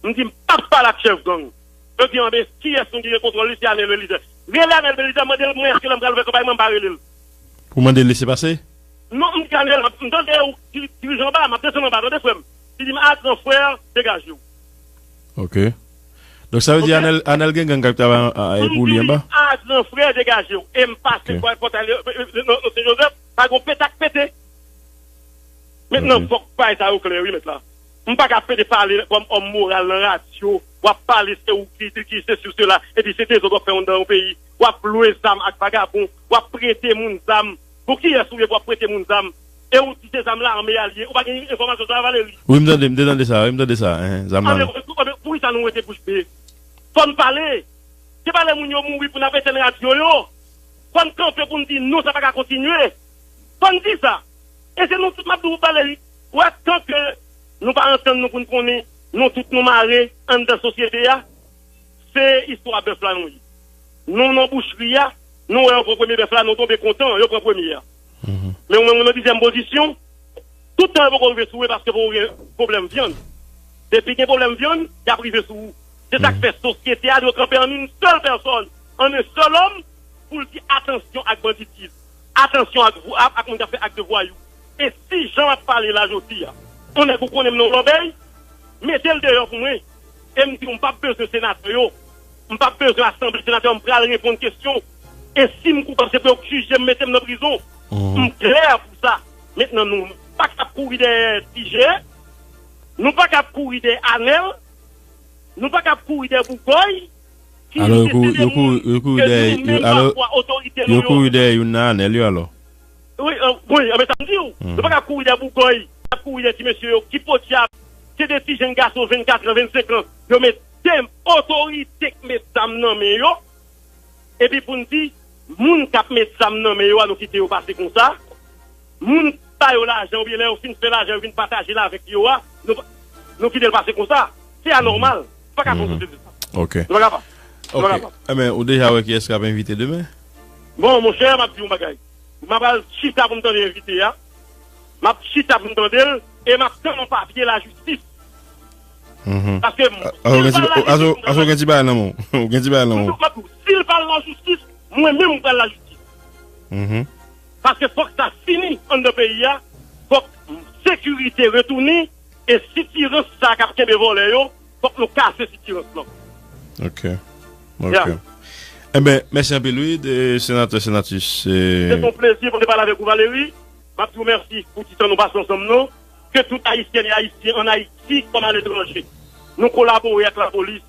M di m p ap pale ak chèf gang. Yo di, anben, kiyès moun ki gen kontwòl li, se Arnel Belizaire. Rele Arnel Belizaire, mande l mwen èske lè m pral fè kanpay mwen, m pa rele l. Pou mande l lese pase? Non, m di Arnel, m tande ou di-, dirijan anba, m ap desann anba, tande frè m. Li di m, a, gran frè, degaje w. Ok. Donk, sa vle di Arnel, Arnel gen gang k ap travay an, an, pou li anba? M di, a, gran frè, degaje w. E m pase pòtay nan Sen Jozèf, pa gen yon pete k pete. Mentnan, fòk bagay sa yo klè, wi, mèt la. M pa ka pede pale kòm òm moral nan radyo, w ap pale se ou ki, ki sesi ou sela, epi se dezòd w ap fè anndan yon peyi. W ap lwe zam ak vagabon, w ap prete moun zam. Pou kiyès ou ye pou w ap prete moun zam? E ou di se zam lame a l ye. Ou pa gen enfòmasyon sa a, Valery? Wi, m tande, m te tande sa, wi, m tande sa, enhen, zam lame. Anben, anben, poukisa nou rete bouch be? Fò n pale. Se pa lè moun yo mouri pou n ap etenn radyo yo. Fò n kanpe pou n di non, sa pa ka kontinye. Fò n di sa. E se nou tout m ap di w, Valérie. Ou wè, tan ke nou pa antann nou pou n konnen, nou tout nou mare anndan sosyete a, se istwa bèf la nou ye. Nou nan bouchri a, nou wè yo pran premye bèf la, nou tonbe kontan, yo pran premye a. Men ou menm ou nan dizyèm pozisyon, tout tan yo poko rive sou ou, e paske poko gen pwoblèm vyann. Depi gen pwoblèm vyann, y ap rive sou ou. Se sa k fè sosyete a dwe kanpe an yon sèl pèsòn, an yon sèl òm, pou l di atansyon ak banditis, atansyon ak, ak, ak moun k ap fè ak de vwayou. E si jan m ap pale la jodi a, yon nèg ou konnen m nan yon lòbèy, mete l deyò pou mwen. E m di w, m p ap bezwen senatè yo. M p ap bezwen asanble senatè yo, m pral reponn kesyon. E si m koupab, se pou yo k jije m, mete m nan prizon. M klè pou sa. Mentnan, nou pa k ap kouri dèyè T J, nou pa k ap kouri dèyè Anèl, nou pa k ap kouri dèyè Bougòy. Ki se de moun ke nou menm, pafwa, otorite nou yo. Alò, yo kouri, yo kouri dèyè, yo kouri dèyè youn nan Anèl yo, alò. Wi, euh, wi, men sa m di w. Nou pa ka kouri dèyè Bougòy, pa kouri dèyè ti mesye yo. Ki podyab, se de ti jenn gason vennkat an, vennsenk an, yo mete otorite k met zam nan men yo. Epi pou n di, moun k ap met zam nan men yo a, nou kite yo pase konsa. Moun ba yo lajan, oubyen lè yo fin fè lajan, yo vin pataje l avèk yo a, nou, nou kite l pase konsa. Se anòmal. Nou pa ka kontinye de sa. Ok. Nou pa kapab. Nou pa kapab. Enben, ou deja wè kiyès k ap envite demen? Bon, monchè, m ap di w yon bagay. M ap al chita pou m tande envite a. M ap chita pou m tande l. E m ap tann yon papye lajistis. Paske si l pa al lajistis, ou gen ti bagay nan men w. Ou gen ti bagay nan men w. Non, m ap di w, si l pa al lajistis, mwen menm m pral lajistis. Paske fòk sa fini anndan peyi a. Fòk sekirite retounen. E sitirans sa k ap kenbe vòlè yo, fòk nou kase sitirans lan. Ok. Ok. Enben, mèsi anpil, wi, de, senatè Senatus. Se yon plezi pou m te pale avèk ou, Valérie. M ap di w mèsi pou ti tan nou pase ansanm nan. Ke tout Ayisyèn e Ayisyen ann Ayiti kòm aletranje, nou kolabore ak lapolis.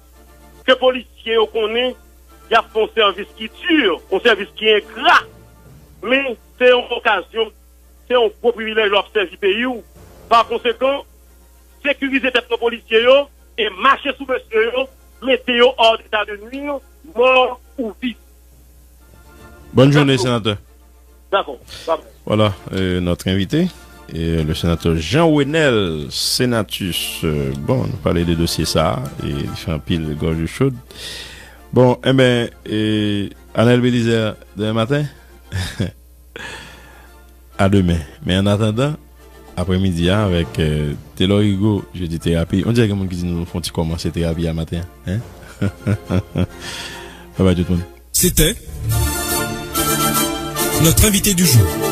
Ke polisye yo konnen y ap fè yon sèvis ki di, yon sèvis ki engra. Men se yon okazyon, se yon gwo privilèj lè w ap sèvi peyi w. Pa konsekan, sekirize tèt nan polisye yo e mache sou mesye yo, mete yo hors d'état de nuire, mò ou viv. Bonne journée, sénateur. D'accord. Voilà, euh, notre invité, euh, le sénateur Jean Wenel Senatus. Euh, bon, nou pale de dosye sa, e li fè anpil gòj yo chod. Bon, enben, euh, Anèl Belizaire, demen maten. A demen. Men an atandan, aprèmidi a, avèk, euh, Telor Hugo, Jeudi Thérapie. On dirè gen moun ki di nou fè yon ti kòmanse terapi a maten an. Hein? Bye bye tout moun. C'était notre invité du jour.